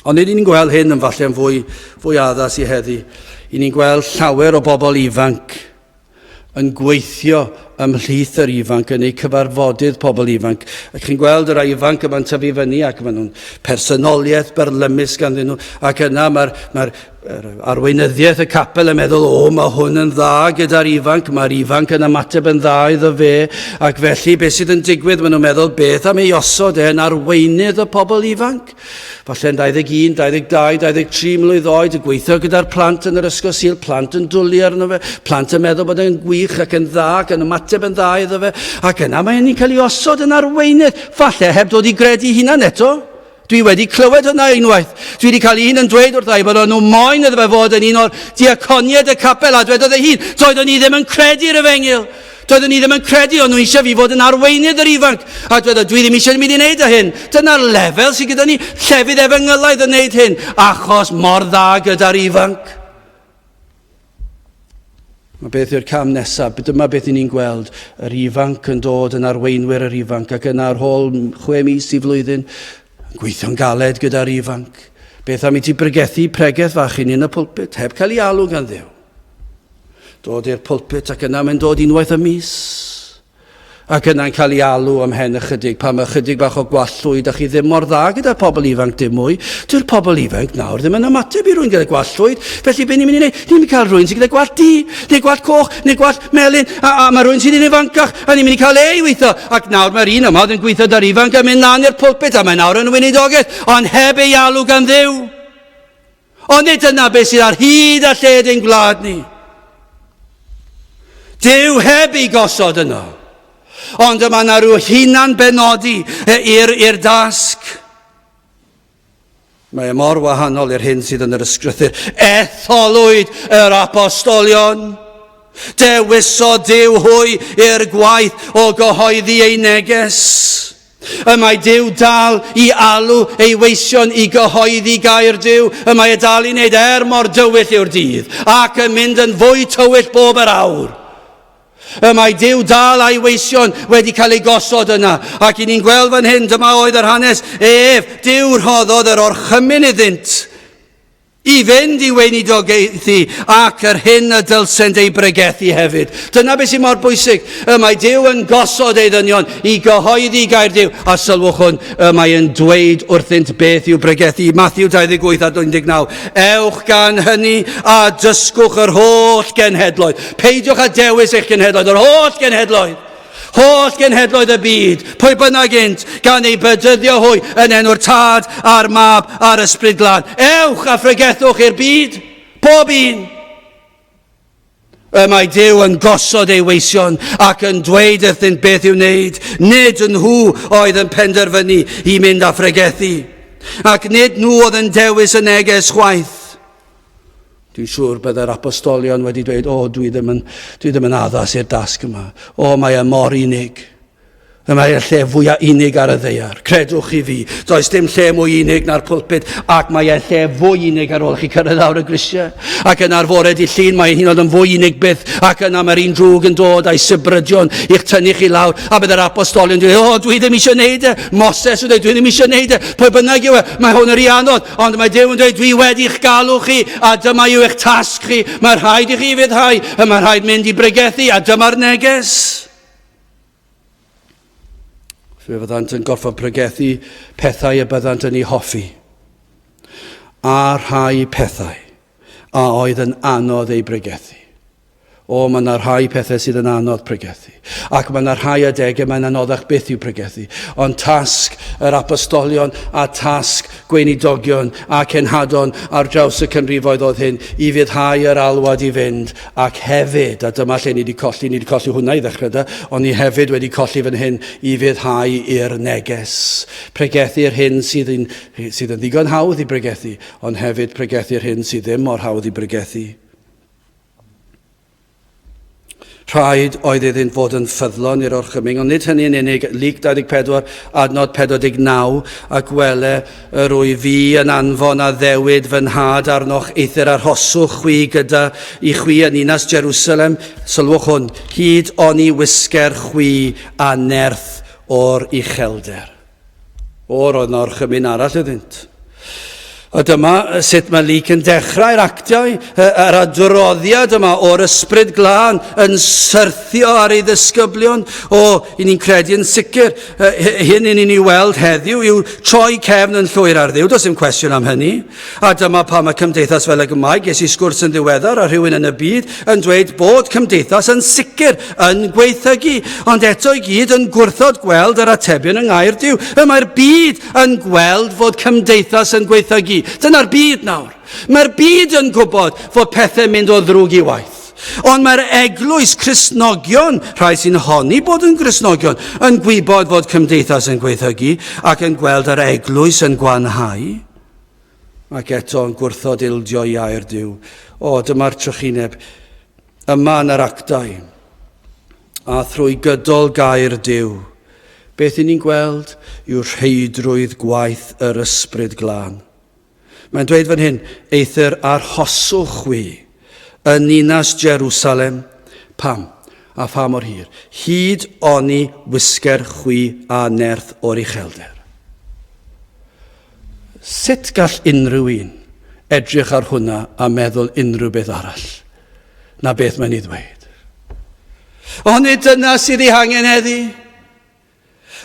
Ond nid ni'n gweld hyn yn falle yn fwy, fwy addas i heddi. I ni'n gweld llawer o bobl ifanc yn gweithio ymhlith yr ifanc yn eu cyfarfodydd pobl ifanc. Ac chi'n gweld yr ifanc yma'n tyfu fyny ac maen nhw'n personoliaeth byrlymus ganddyn nhw. Ac yna mae'r mae arweinyddiaeth y capel yn meddwl, o, mae hwn yn dda gyda'r ifanc, mae'r ifanc yn ymateb yn dda iddo fe, ac felly beth sydd yn digwydd, maen nhw'n meddwl, beth am ei osod e'n arweinydd y pobl ifanc? Falle'n 21, 22, 23 mlwydd oed, yn gweithio gyda'r plant yn yr ysgol Sul, plant yn dwlu arno fe, plant yn meddwl bod e'n gwych ac yn dda ac yn ymateb yn dda iddo fe, ac yna mae'n cael ei osod yn arweinydd, falle heb dod i gredu hunan eto. Dwi wedi clywed hwnna unwaith. Dwi wedi cael un yn dweud wrtha i bod o'n nhw moyn iddo fe fod yn un o'r diaconiaid y capel a dwedodd ei hun, doeddwn i ddim yn credu'r efengyl. Doeddwn i ddim yn credu, o'n nhw eisiau fi fod yn arweinydd yr ifanc. A dwedodd, dwi ddim eisiau mynd i wneud â hyn. Dyna'r lefel sydd gyda ni, llefydd efengylaidd yn wneud hyn, achos mor dda gyda'r ifanc. Mae beth yw'r cam nesaf? Dyma beth i ni'n gweld, yr ifanc yn dod yn arweinwyr yr ifanc ac yna ar ôl chwe mis i flwyddyn, yn gweithio'n galed gyda'r ifanc. Beth am i ti bregethu pregeth fach i ni yn y pulpit, heb cael ei alw gan Dduw? Dod i'r pulpit ac yna mae'n dod unwaith y mis. Ac yna'n cael ei alw ymhen ychydig, pan mae ychydig bach o gwallt llwyd a chi ddim mor dda gyda'r pobl ifanc dim mwy. Dyw'r pobl ifanc nawr ddim yn ymateb i rwy'n gyda gwallt llwyd. Felly be ni'n mynd i wneud? Ni'n mynd i cael rhywun sydd gyda gwallt du, neu gwallt coch, neu gwallt melyn, a, a mae rhywun sydd yn ifancach, a ni'n mynd i cael ei weithio. Ac nawr mae'r un yma oedd yn gweithio da'r ifanc yn mynd lan i'r pulpit, a mae nawr yn weinidogaeth, ond heb ei alw gan Dduw. Ond nid dyna beth sydd ar hyd a lled ein gwlad ni. Duw heb ei gosod yno. Ond yma yna rhyw hunan benodi i'r dasg. Mae e mor wahanol i'r hyn sydd yn yr ysgrythur. Etholwyd yr apostolion. Dewisodd Duw hwy i'r gwaith o gyhoeddi ei neges. Y mae Duw dal i alw ei weision i gyhoeddi gair Duw. Y mae e dal i wneud er mor dywyll yw'r dydd, ac yn mynd yn fwy tywyll bob yr awr. Y mae Duw dal a'i weision wedi cael ei gosod yna. Ac i ni'n gweld fan hyn, dyma oedd yr hanes, ef, Duw rhoddodd yr orchymyn iddynt I fynd i weinidogaethu ac yr hyn y dylsent ei bregethu hefyd. Dyna beth sy'n mor bwysig. Y mae Duw yn gosod ei ddynion i gyhoeddi gair Duw. A sylwch hwn, y mae yn dweud wrthynt beth i'w bregethu. Matthew 28 a 19. Ewch gan hynny a dysgwch yr holl genhedloedd. Peidiwch â dewis eich genhedloedd, yr holl genhedloedd. Holl genhedloedd y byd, pwy bynnag int, gan eu bedyddio hwy yn enw'r Tad a'r Mab a'r Ysbryd Glân. Ewch a phregethwch i'r byd, pob un. Y mae Duw yn gosod ei weision ac yn dweud wrthynt beth i'w wneud. Nid nhw oedd yn penderfynu i mynd a phregethu, ac nid nhw oedd yn dewis y neges chwaith. Dwi'n siŵr byddai'r apostolion wedi dweud, o, dwi ddim yn, dwi ddim yn addas i'r dasg yma. O, mae e mor unig. Y mae e'r lle fwyaf unig ar y ddaear. Credwch chi fi, does dim lle mwy unig na'r pulpit, ac mae e'r lle fwy unig ar ôl chi cyrraedd lawr y grisiau. Ac yna'r fore di llun, mae hi'n oed yn fwy unig byth, ac yna mae'r un drwg yn dod a'i sybrydion i'ch tynnu chi lawr, a bydd yr apostolion dweud, o, dwi ddim eisiau neud e. Moses yn dweud, dwi ddim eisiau neud e. Pwy bynnag yw e, mae hwn yr i anodd. Ond mae Duw yn dweud, dwi wedi'ch galw chi, a dyma yw eich tasg chi. Mae rhaid i chi fyddhau, a mae rhaid mynd i bregethu, a dyma'r neges. Fe fyddant yn gorfod pregethu pethau y byddant yn ei hoffi, a rhai pethau a oedd yn anodd ei bregethu. O, mae yna rhai pethau sydd yn anodd pregethu. Ac mae yna rhai adegau mae'n anoddach byth i'w pregethu. Ond tasg yr apostolion a tasg gweinidogion a cenhadon ar draws y canrifoedd oedd hyn, i fyddhau yr alwad i fynd ac hefyd, a dyma lle ni wedi colli, ni wedi colli hwnna i ddechrau da, ond ni hefyd wedi colli fan hyn i fyddhau i'r neges. Pregethu'r hyn sydd yn, sydd yn ddigon hawdd i bregethu, ond hefyd pregethu'r hyn sydd ddim mor hawdd i bregethu. Rhaid oedd iddynt fod yn ffyddlon i'r orchymyn, ond nid hynny yn unig, Luc 24, adnod 49, ac wele, yr wyf fi yn anfon addewid fy nhad arnoch, eithr arhoswch chwi gyda i chwi yn ninas Jerusalem, sylwch hwn, hyd oni wisger chwi a nerth o'r uchelder. O, roedd yna orchymyn arall iddynt. A dyma sut mae Luc yn dechrau'r actiau, yr adroddiad yma o'r ysbryd glân yn syrthio ar ei ddisgyblion. O, i ni'n credu yn sicr, hyn i ni'n ei weld heddiw yw troi cefn yn llwyr ar Dduw, does dim cwestiwn am hynny. A dyma pam mae cymdeithas fel y Gymraeg, ges i sgwrs yn ddiweddar â rhywun yn y byd yn dweud bod cymdeithas yn sicr yn gweithygu, ond eto i gyd yn gwrthod gweld yr atebion yng Ngair Duw. Y mae'r byd yn gweld fod cymdeithas yn gweithygu. Dyna'r byd nawr. Mae'r byd yn gwybod fod pethau'n mynd o ddrwg i waith. Ond mae'r eglwys Cristnogion, rhai sy'n honni bod yn Gristnogion, yn gwybod fod cymdeithas yn gweithygu ac yn gweld yr eglwys yn gwanhau. Ac eto yn gwrthod ildio i air Duw. O, dyma'r trychineb yma yn yr actau. A thrwy gydol gair Duw, beth i ni'n gweld yw rheidrwydd gwaith yr Ysbryd Glân. Mae'n dweud fan hyn, eithr arhoswch chwi yn ninas Jerusalem. Pam? A pha mor hir? Hyd oni wisger chwi a nerth o'r uchelder. Sut gall unrhyw un edrych ar hwnna a meddwl unrhyw beth arall na beth mae'n ei ddweud? Onid dyna sydd ei hangen heddi?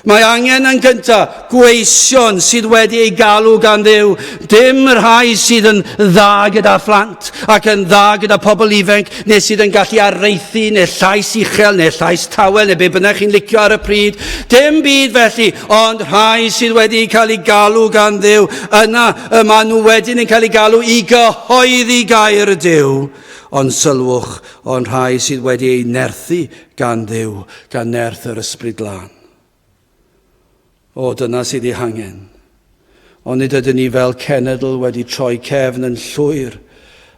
Mae angen yn gyntaf gweision sydd wedi ei galw gan Dduw, dim rhai sydd yn dda gyda phlant ac yn dda gyda pobl ifanc, neu sydd yn gallu areithu, neu llais uchel, neu llais tawel, neu be bynnag chi'n licio ar y pryd. Dim byd felly, ond rhai sydd wedi cael ei galw gan Dduw. Yna y maen nhw wedyn yn cael ei galw i gyhoeddi gair Duw. Ond sylwch, ond rhai sydd wedi ei nerthu gan Dduw, gan nerth yr Ysbryd Glân. O, dyna sydd ei hangen. Ond nid ydyn ni fel cenedl wedi troi cefn yn llwyr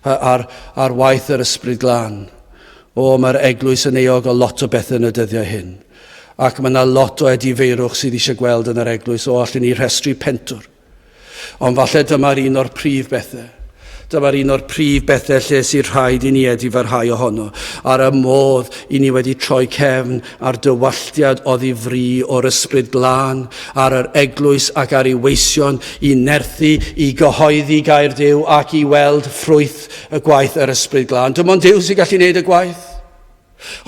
ar, ar waith yr Ysbryd Glân. O, mae'r eglwys yn euog o lot o bethau yn y dyddiau hyn. Ac mae yna lot o edifeirwch sydd eisiau gweld yn yr eglwys. O, allwn ni rhestru pentwr. Ond falle dyma'r un o'r prif bethau. Dyma'r un o'r prif bethau lle sydd rhaid i ni edifarhau ohono, ar y modd i ni wedi troi cefn ar dywalltiad oddi fri o'r Ysbryd Glân, ar yr eglwys ac ar ei weision, i nerthu, i gyhoeddi gair Duw ac i weld ffrwyth y gwaith yr Ysbryd Glân. Dim ond Duw sy'n gallu gwneud y gwaith.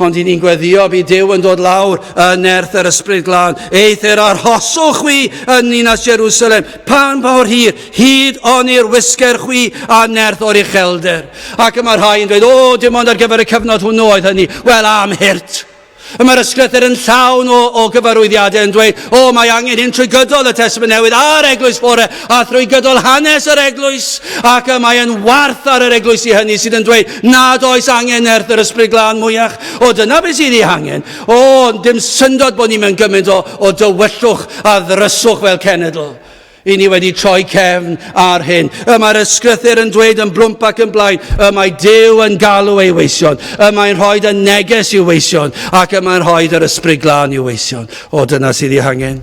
Ond i ni'n gweddio bydd Duw yn dod lawr yn nerth yr Ysbryd Glân. Eithr arhoswch chwi yn ninas Jerusalem, pan mor hir, hyd oni'r wisger chwi a nerth o'r uchelder. Ac y mae rhai yn dweud, o, dim ond ar gyfer y cyfnod hwnnw oedd hynny. Wel, am hurt. Y mae'r ysgrythyr yn llawn o, o gyfarwyddiadau yn dweud, o, mae angen hyn trwy gydol y Testament Newydd a'r Eglwys Bore a thrwy gydol hanes yr Eglwys. Ac y mae yn warth ar yr eglwysi hynny sydd yn dweud nad oes angen nerth yr Ysbryd Glân mwyach. O, dyna beth sydd ei hangen. O, dim syndod bod ni mewn gymaint o, o dywyllwch a ddryswch fel cenedl. I ni wedi troi cefn ar hyn. Y mae'r ysgrythyr yn dweud yn blwmp ac yn blaen, y mae Duw yn galw ei weision, y mae'n rhoi y neges i'w weision, ac y mae'n rhoi yr Ysbryd Glân i'w weision. O, dyna sydd ei hangen.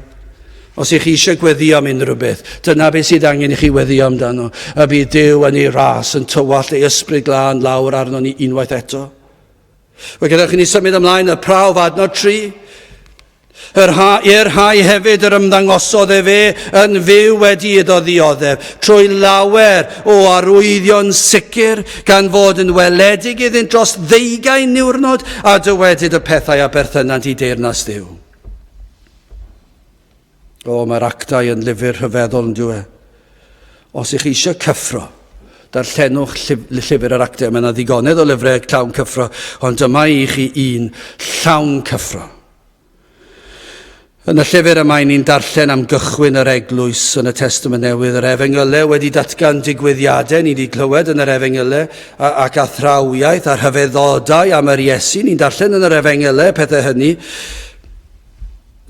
Os ych chi eisiau gweddio am unrhyw beth, dyna beth sydd angen i chi weddio amdano. Y bydd Duw yn ei ras yn tywallt ei ysbryd glân lawr arno ni unwaith eto. Wel, gadewch i ni symud ymlaen y prawf adnod 3. Yr ha, i'r rhai hefyd yr ymddangosodd efe yn fyw wedi iddo ddioddef, trwy lawer o arwyddion sicr, gan fod yn weledig iddynt dros ddeugain niwrnod, a dywedyd y pethau a berthynant i deyrnas Dduw. O, mae'r actau yn lyfr rhyfeddol yn dyw e. Os ych chi eisiau cyffro, darllenwch llyfr yr actau. Mae yna ddigonedd o lyfrau llawn cyffro, ond dyma i chi un llawn cyffro. Yn y llyfr yma, ni'n darllen am gychwyn yr eglwys yn y Testament Newydd, yr Efengylau wedi datgan digwyddiadau, ni wedi clywed yn yr Efengylau, ac athrawiaeth a rhyfeddodau am yr Iesu, ni'n darllen yn yr Efengylau pethau hynny.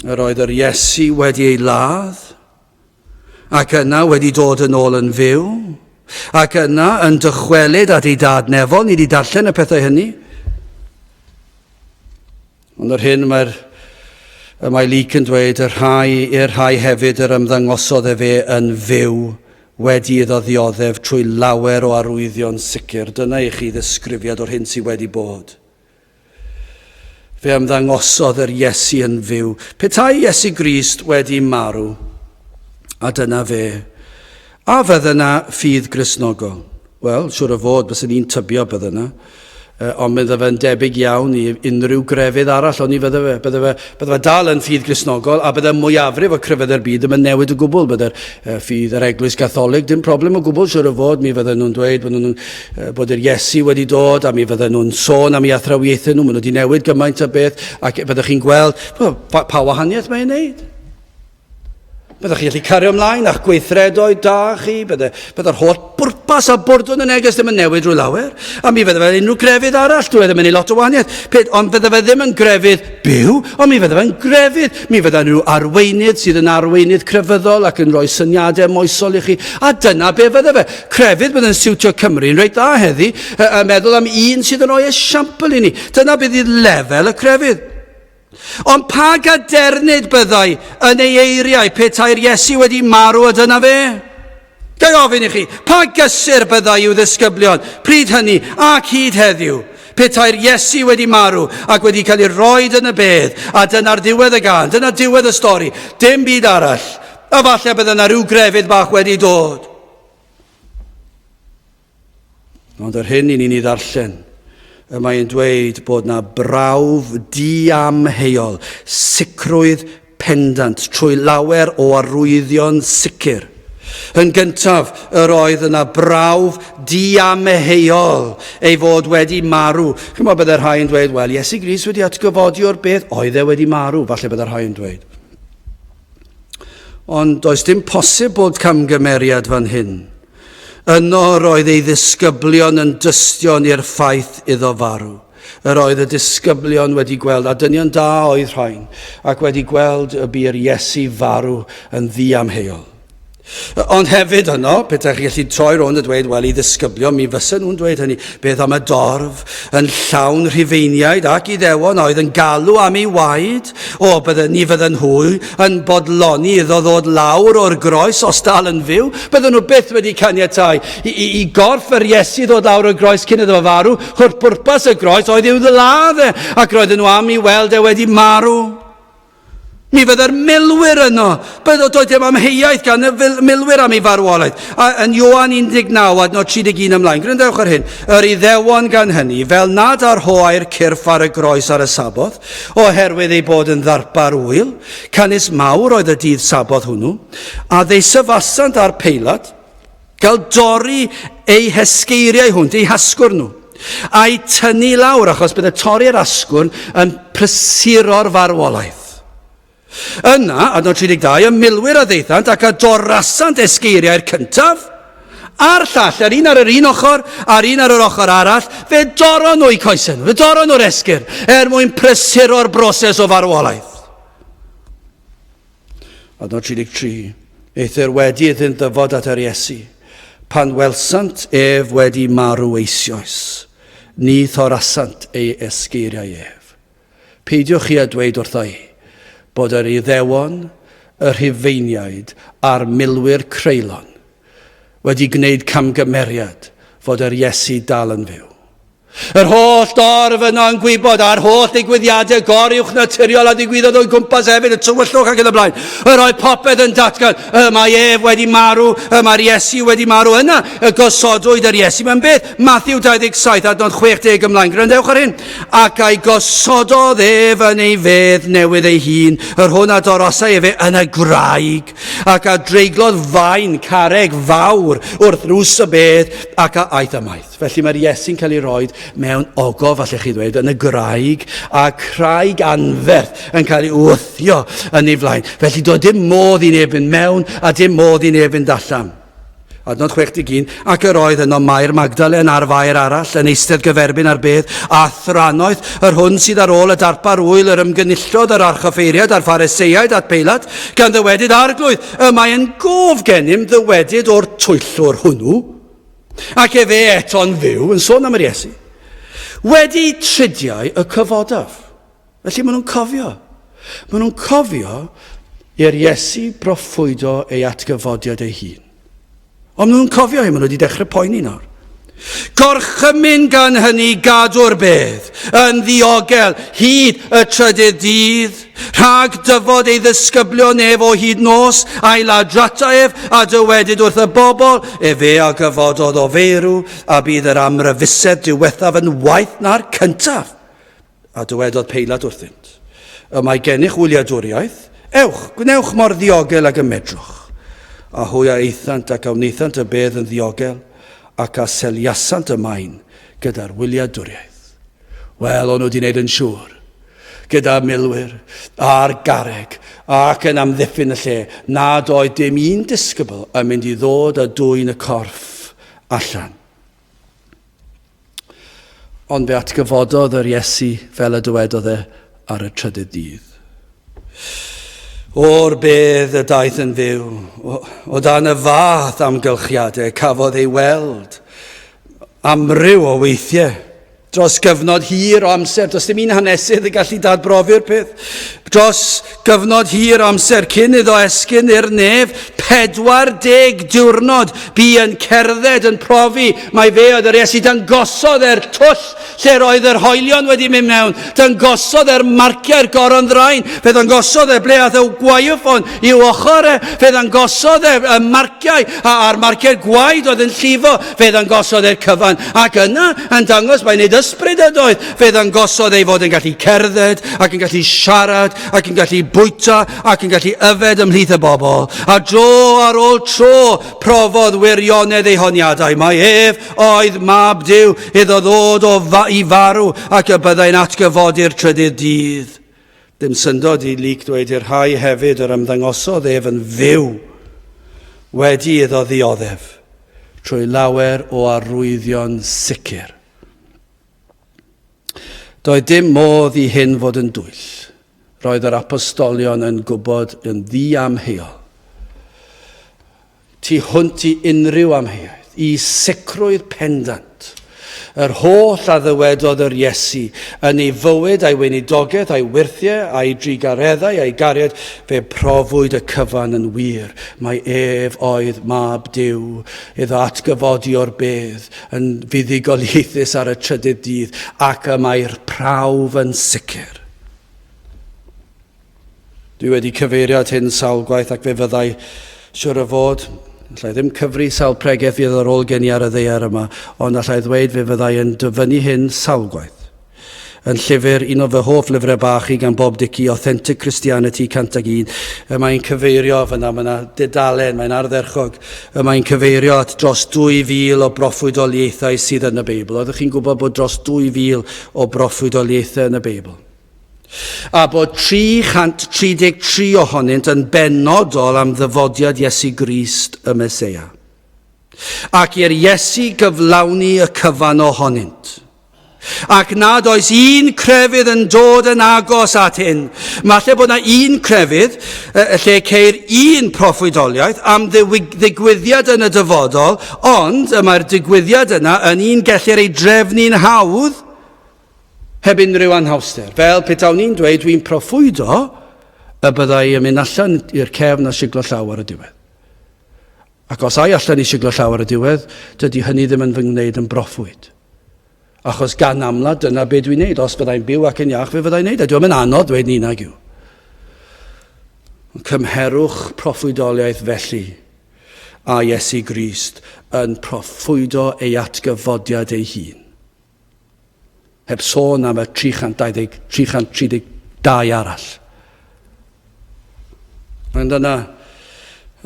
Yr oedd yr Iesu wedi ei ladd, ac yna wedi dod yn ôl yn fyw, ac yna yn dychwelyd at ei dad nefol. Ni wedi darllen y pethau hynny. Ond yr hyn mae'r y mae Luc yn dweud, y rhai i'r rhai hefyd yr ymddangosodd efe yn fyw wedi iddo ddioddef trwy lawer o arwyddion sicr. Dyna i chi ddisgrifiad o'r hyn sydd wedi bod. Fe ymddangosodd yr Iesu yn fyw. Petai Iesu Grist wedi marw, a dyna fe, a fydde yna ffydd Gristnogol? Wel, siwr o fod, byswn i'n tybio bydde yna. Ond bydde fe'n debyg iawn i unrhyw grefydd arall, ond ni fydde fe. Bydde fe, bydde fe dal yn ffydd Gristnogol, a bydde mwyafrif o crefyddau'r byd ddim yn newid o gwbl. Bydde'r ffydd yr Eglwys Gatholig, dim problem o gwbl, siwr o fod, mi fydden nhw'n dweud bod nhw'n bod yr Iesu wedi dod a mi fydden nhw'n sôn am ei athrawiaethau nhw, maen nhw wedi newid gymaint o beth, ac byddwch chi'n gweld pa, pa wahaniaeth mae'n ei wneud. Byddwch chi'n gallu cario ymlaen a'ch gweithredoedd da chi, bydde, bydde'r holl bwrpas a bwrdwn y neges ddim yn newid rhyw lawer, a mi fydde fe unrhyw grefydd arall, dwi e ddim yn ei lot o wahaniaeth. Peth, ond fydde fe ddim yn grefydd byw, ond mi fydde fe'n grefydd. Mi fydde nhw arweinydd sydd yn arweinydd crefyddol ac yn rhoi syniadau moesol i chi, a dyna be fydde fe. Crefydd bydd yn siwtio Cymru yn reit dda heddi, a meddwl am un sydd yn rhoi esiampl i ni. Dyna bydd i lefel y crefydd. Ond pa gadernid byddai yn ei eiriau petai'r Iesu wedi marw a dyna fe? Ga i ofyn i chi, pa gysur byddai i'w ddisgyblion pryd hynny ac hyd heddiw? Petai'r Iesu wedi marw ac wedi cael ei roed yn y bedd, a dyna'r ddiwedd y gân, dyna diwedd y stori, dim byd arall. A falle bydde yna rhyw grefydd bach wedi dod. Ond yr hyn i ni'n ei ddarllen, Y mae'n dweud bod na brawf diamheuol, sicrwydd pendant, trwy lawer o arwyddion sicr. Yn gyntaf, yr oedd yna brawf diamheuol ei fod wedi marw. Chymod, bydde rhai yn dweud, wel, Iesu Grist wedi atgyfodi o'r bedd, oedd e wedi marw, falle bydde rhai yn dweud. Ond does dim posib bod camgymeriad fan hyn. Yno roedd ei ddisgyblion yn dystion i'r ffaith iddo farw. Yr oedd y disgyblion wedi gweld, a dynion da oedd rhain, ac wedi gweld y bu'r Iesu farw yn ddiamheuol. Ond hefyd yno, petaech chi'n gallu troi rownd a dweud, wel, i ddisgyblion, mi fysen nhw'n dweud hynny. Beth am y dorf yn llawn Rhufeiniaid ac Iddewon oedd yn galw am ei waed? O, bydden ni fydden nhw yn bodloni iddo ddod lawr o'r groes os dal yn fyw. Bydden nhw byth wedi caniatáu i, i, i gorff yr Iesu ddod lawr o'r groes cyn iddo fo farw. Chwr pwrpas y groes oedd i'w ddladd e, ac roedden nhw am i weld e wedi marw. Mi fydde'r milwyr yno. Bydd, doedd dim amheuaeth gan y milwyr am ei farwolaeth. A yn Ioan 19, adnod 31 ymlaen, gwrandewch ar hyn. Yr Iddewon gan hynny, fel nad arhoai'r cyrff ar y groes ar y Saboth, oherwydd ei bod yn ddarpar wyl, canys mawr oedd y dydd Saboth hwnnw, a ddeisyfasant ar Peilat, gael dorri eu hesgeiriau hwnt, eu hasgwrn nhw, a'u tynnu lawr, achos bydde torri'r asgwrn yn prysuro'r farwolaeth. Yna, adnod 32, y milwyr a ddaethant ac a dorasant esgeiriau'r cyntaf, a'r llall, yr un ar yr un ochr, a'r un ar yr ochr arall, fe doron nhw eu coesau nhw, fe doron nhw'r esgyrn, er mwyn prysuro'r broses o farwolaeth. Adnod 33. Eithr wedi iddynt ddyfod at yr Iesu, pan welsant ef wedi marw eisioes, ni thorasant ei esgeiriau ef. Peidiwch chi â dweud wrtha i bod yr Iddewon, y Rhufeiniaid a'r milwyr creulon wedi gwneud camgymeriad fod yr Iesu dal yn fyw. Yr holl dorf yno yn gwybod, a'r holl ddigwyddiadau goruwchnaturiol a ddigwyddodd o'i gwmpas hefyd, y tywyllwch ac yn y blaen. Yr oedd popeth yn datgan, y mae ef wedi marw, y mae'r Iesu wedi marw. Yna y gosodwyd yr Iesu mewn bedd. Matthew 27, adnod 60 ymlaen. Gwrandewch ar hyn. Ac a'i gosododd ef yn ei fedd newydd ei hun, yr hwn a dorasai efe yn y graig, ac a dreiglodd faen carreg fawr wrth ddrws y bedd, ac a aeth ymaith. Felly mae'r Iesu'n cael ei roed mewn ogof, allech chi ddweud, yn y graig, a craig anferth yn cael ei wthio yn ei flaen. Felly doedd dim modd i neb fynd mewn a dim modd i neb fynd allan. Adnod 61, ac yr oedd yno Mair Magdalen a'r faer arall yn eistedd gyferbyn ar bedd, a thrannoeth yr hwn sydd ar ôl y darpar wyl yr ymgynullodd yr archoffeiriaid a'r Phariseiaid at Peilat, gan ddywedyd, Arglwydd, y mae yn gof gennym ddywedyd o'r twyllwr hwnnw, Ac efe eto'n fyw, yn sôn am yr Iesu, wedi tridiau y cyfodaf. Felly maen nhw'n cofio. Maen nhw'n cofio i'r Iesu broffwydo ei atgyfodiad ei hun. Ond maen nhw'n cofio hyn, maen nhw wedi dechrau poeni nawr. Gorchymyn gan hynny gadw'r bedd yn ddiogel hyd y trydydd dydd. Rhag dyfod ei ddisgyblion ef o hyd nos, a'i ladrata ef, a dywedyd wrth y bobl, efe a gyfododd o feirw, a bydd yr amryfusedd diwethaf yn waeth na'r cyntaf. A dywedodd Peilat wrthynt, Y mae gennych wyliadwriaeth, ewch, gwnewch mor ddiogel ag y medrwch. A hwy a aethant ac a wnaethant y bedd yn ddiogel, ac a seliasant y maen gyda'r wyliadwriaeth. Wel, o'n nhw wedi gwneud yn siŵr gyda milwyr a'r garreg ac yn amddiffyn y lle nad oedd dim un disgybl yn mynd i ddod a dwyn y corff allan. Ond fe atgyfododd yr Iesu fel y dywedodd e ar y trydydd dydd. O'r bedd y daeth yn fyw, o, o dan y fath amgylchiadau cafodd ei weld amryw o weithiau dros gyfnod hir o amser. Does dim un hanesydd yn gallu dadbrofi'r peth. Dros gyfnod hir amser cyn iddo esgyn i'r nef, 40 diwrnod bu yn cerdded yn profi mai fe oedd yr Iesu. Dangosodd e'r twll lle roedd yr hoelion wedi mynd mewn. Dangosodd e'r marciau'r goron ddrain. Fe ddangosodd e ble ath y gwaywffon i'w ochr e. Fe ddangosodd e y marciau a'r marciau'r gwaed oedd yn llifo. Fe ddangosodd e'r cyfan. Ac yna, yn dangos mai nid ysbryd ydoedd, Fe ddangosodd ei fod yn gallu cerdded ac yn gallu siarad ac yn gallu bwyta ac yn gallu yfed ymhlith y bobl. A dro ar ôl tro profodd wirionedd ei honiadau mai ef oedd mab Duw iddo ddod o fa i farw ac y byddai'n atgyfodi'r trydydd dydd. Dim syndod i Luc dweud i'r rhai hefyd yr ymddangosodd ef yn fyw wedi iddo ddioddef trwy lawer o arwyddion sicr. Doedd dim modd i hyn fod yn dwyll. Roedd yr apostolion yn gwybod yn ddiamheuol, tu hwnt i unrhyw amheuaeth, i sicrwydd pendant, yr holl a ddywedodd yr Iesu yn ei fywyd a'i weinidogaeth a'i wyrthiau a'i drugareddau a'i gariad, fe profwyd y cyfan yn wir, mai ef oedd Mab Duw, iddo atgyfodi o'r bedd, yn fuddugoliaethus ar y trydydd dydd, ac y mae'r prawf yn sicr. Dwi wedi cyfeirio at hyn sawl gwaith ac fe fyddai siwr o fod, allai ddim cyfri sawl pregeth fydd ar ôl gen i ar y ddaear yma, ond allai ddweud fe fyddai yn dyfynnu hyn sawl gwaith. Yn llyfr, un o fy hoff lyfrau bach i gan Bob Dickey, Authentic Christianity 101, y mae'n cyfeirio, fyna mae yna dudalen, mae'n ardderchog, y mae'n cyfeirio at dros 2,000 o broffwydoliaethau sydd yn y Beibl. Oeddech chi'n gwybod bod dros 2,000 o broffwydoliaethau yn y Beibl? A bod 333 ohonynt yn benodol am ddyfodiad Iesu Grist y Meseia. Ac i'r Iesu gyflawni y cyfan ohonynt. Ac nad oes un crefydd yn dod yn agos at hyn. Falle bod yna un crefydd lle ceir un proffwydoliaeth am ddigwyddiad yn y dyfodol, ond y mae'r digwyddiad yna yn un gellir ei drefnu'n hawdd heb unrhyw anhawster. Fel petawn i'n dweud, dwi'n proffwydo y byddai yn mynd allan i'r cefn a siglo llaw ar y diwedd. Ac os ai allan i siglo llaw ar y diwedd, dydy hynny ddim yn fy ngwneud yn broffwyd. Achos gan amla, dyna be dwi'n neud. Os fyddai'n byw ac yn iach, fe fyddai'n neud. A dwi'n anodd dweud ni nag yw. Cymherwch proffwydoliaeth felly a Iesu Grist yn proffwydo ei atgyfodiad ei hun. Heb sôn am y 320, 332 arall. Ond yna,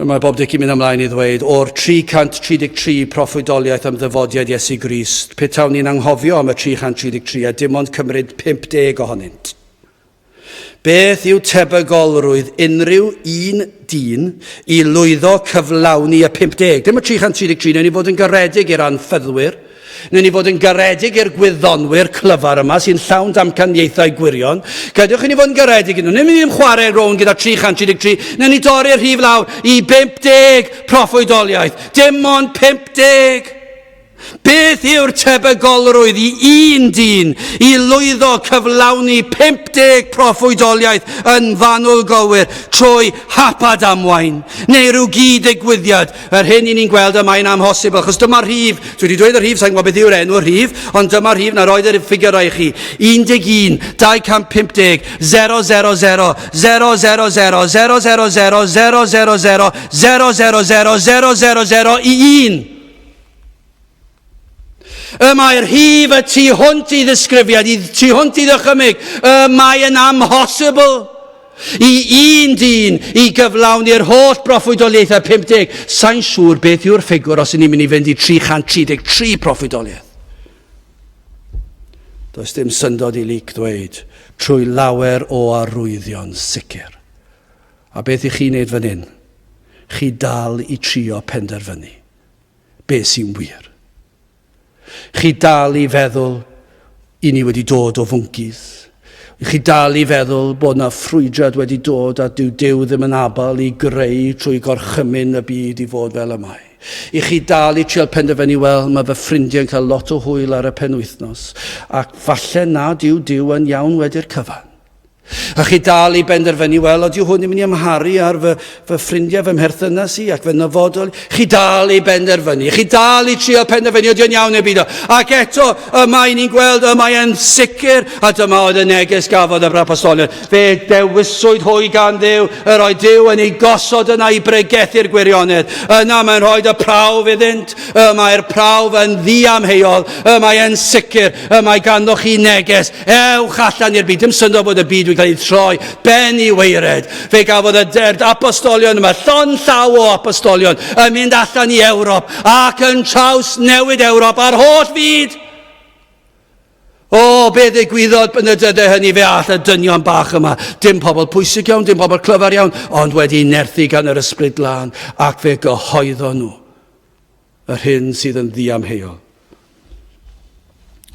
mae Bob Dickey mynd ymlaen i ddweud, o'r 333 proffwydoliaeth am ddyfodiad Iesu Grist, petawn ni'n anghofio am y 333 a dim ond cymryd 50 ohonynt. Beth yw tebygolrwydd unrhyw un dyn i lwyddo cyflawni y 50? Dim y 333, newn ni fod yn garedig i'r anffyddwyr, newn ni fod yn garedig i'r gwyddonwyr clyfar yma sy'n llawn damcaniaethau gwirion. Gadewch i ni fod yn garedig iddyn nhw. Newn ni ddim chwarae rownd gyda 333, newn ni dorri'r rhif lawr i 50 proffwydoliaeth. Dim ond 50! Beth yw'r tebygolrwydd i un dyn i lwyddo cyflawni 50 proffwydoliaeth yn fanwl gywir trwy hap a damwain neu rhyw gyd-ddigwyddiad? Yr hyn i ni'n gweld y mae'n amhosibl, achos dyma'r rhif, dwi wedi dweud y rhif, sa'n gwybod beth yw'r enw'r rhif, ond dyma'r rhif na roedd yr ffigurau i chi. 11, 250, 000, 000, 000, 000, 000, 000, 0 i 1. Y mae'r rhif y tu hwnt i ddisgrifiad, y tu hwnt i ddychymyg. Y mae yn amhosibl i un dyn i gyflawni'r holl broffwydoliaethau 50. Sa'n siŵr beth yw'r ffigwr os ydyn ni'n mynd i fynd i 333 proffwydoliaeth. Does dim syndod i Luc ddweud, trwy lawer o arwyddion sicr. A beth i chi wneud fan hyn? Chi dal i trio penderfynu. Be sy'n wir? Chi dal i feddwl i ni wedi dod o fwncis. Chi dal i feddwl bod na ffrwydrad wedi dod a dyw Duw ddim yn abal i greu trwy gorchymyn y byd i fod fel y mae. I chi dal i trial penderfynu, wel, mae fy ffrindiau'n cael lot o hwyl ar y penwythnos, ac falle nad yw Duw yn iawn wedi'r cyfan. A chi dal i benderfynu, wel, ydy hwn yn mynd i amharu ar fy, fy ffrindiau, fy mherthynas i ac fy nyfodol? Chi dal i benderfynu, chi dal i trio penderfynu ydy o'n iawn neu beidio. Ac eto, y mae ni'n gweld, y mae e'n sicr, a dyma oedd y neges gafodd yr apostolion. Fe dewiswyd hwy gan Dduw, yr oedd Duw yn ei gosod yna i bregethu'r gwirionedd. Yna mae'n rhoi y prawf iddynt, y mae'r prawf yn ddiamheuol, y mae e'n sicr, y mae ganddo chi neges. Ewch allan i'r byd. Dim syndod bod y byd wedi cael ei troi ben i waered. Fe gafodd y derd apostolion yma, llon llaw o apostolion, yn mynd allan i Ewrop ac yn traws newid Ewrop a'r holl fyd. O, be ddigwyddodd yn y dyddiau hynny, fe all y dynion bach yma, dim pobl pwysig iawn, dim pobl clyfar iawn, ond wedi nerthu gan yr ysbryd glân, ac fe gyhoeddon nhw yr hyn sydd yn ddiamheuol.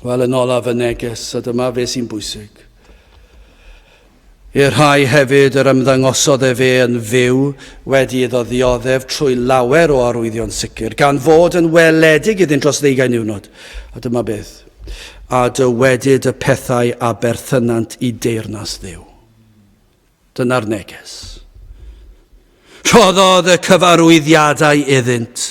Wel, yn olaf y neges, a dyma fe sy'n bwysig. I'r rhai hefyd yr ymddangosodd efe yn fyw wedi iddo ddioddef trwy lawer o arwyddion sicr, gan fod yn weledig iddynt dros ddeugain niwrnod. A dyma beth. A dywedyd y pethau a berthynant i deyrnas Dduw. Dyna'r neges. Rhoddodd y cyfarwyddiadau iddynt.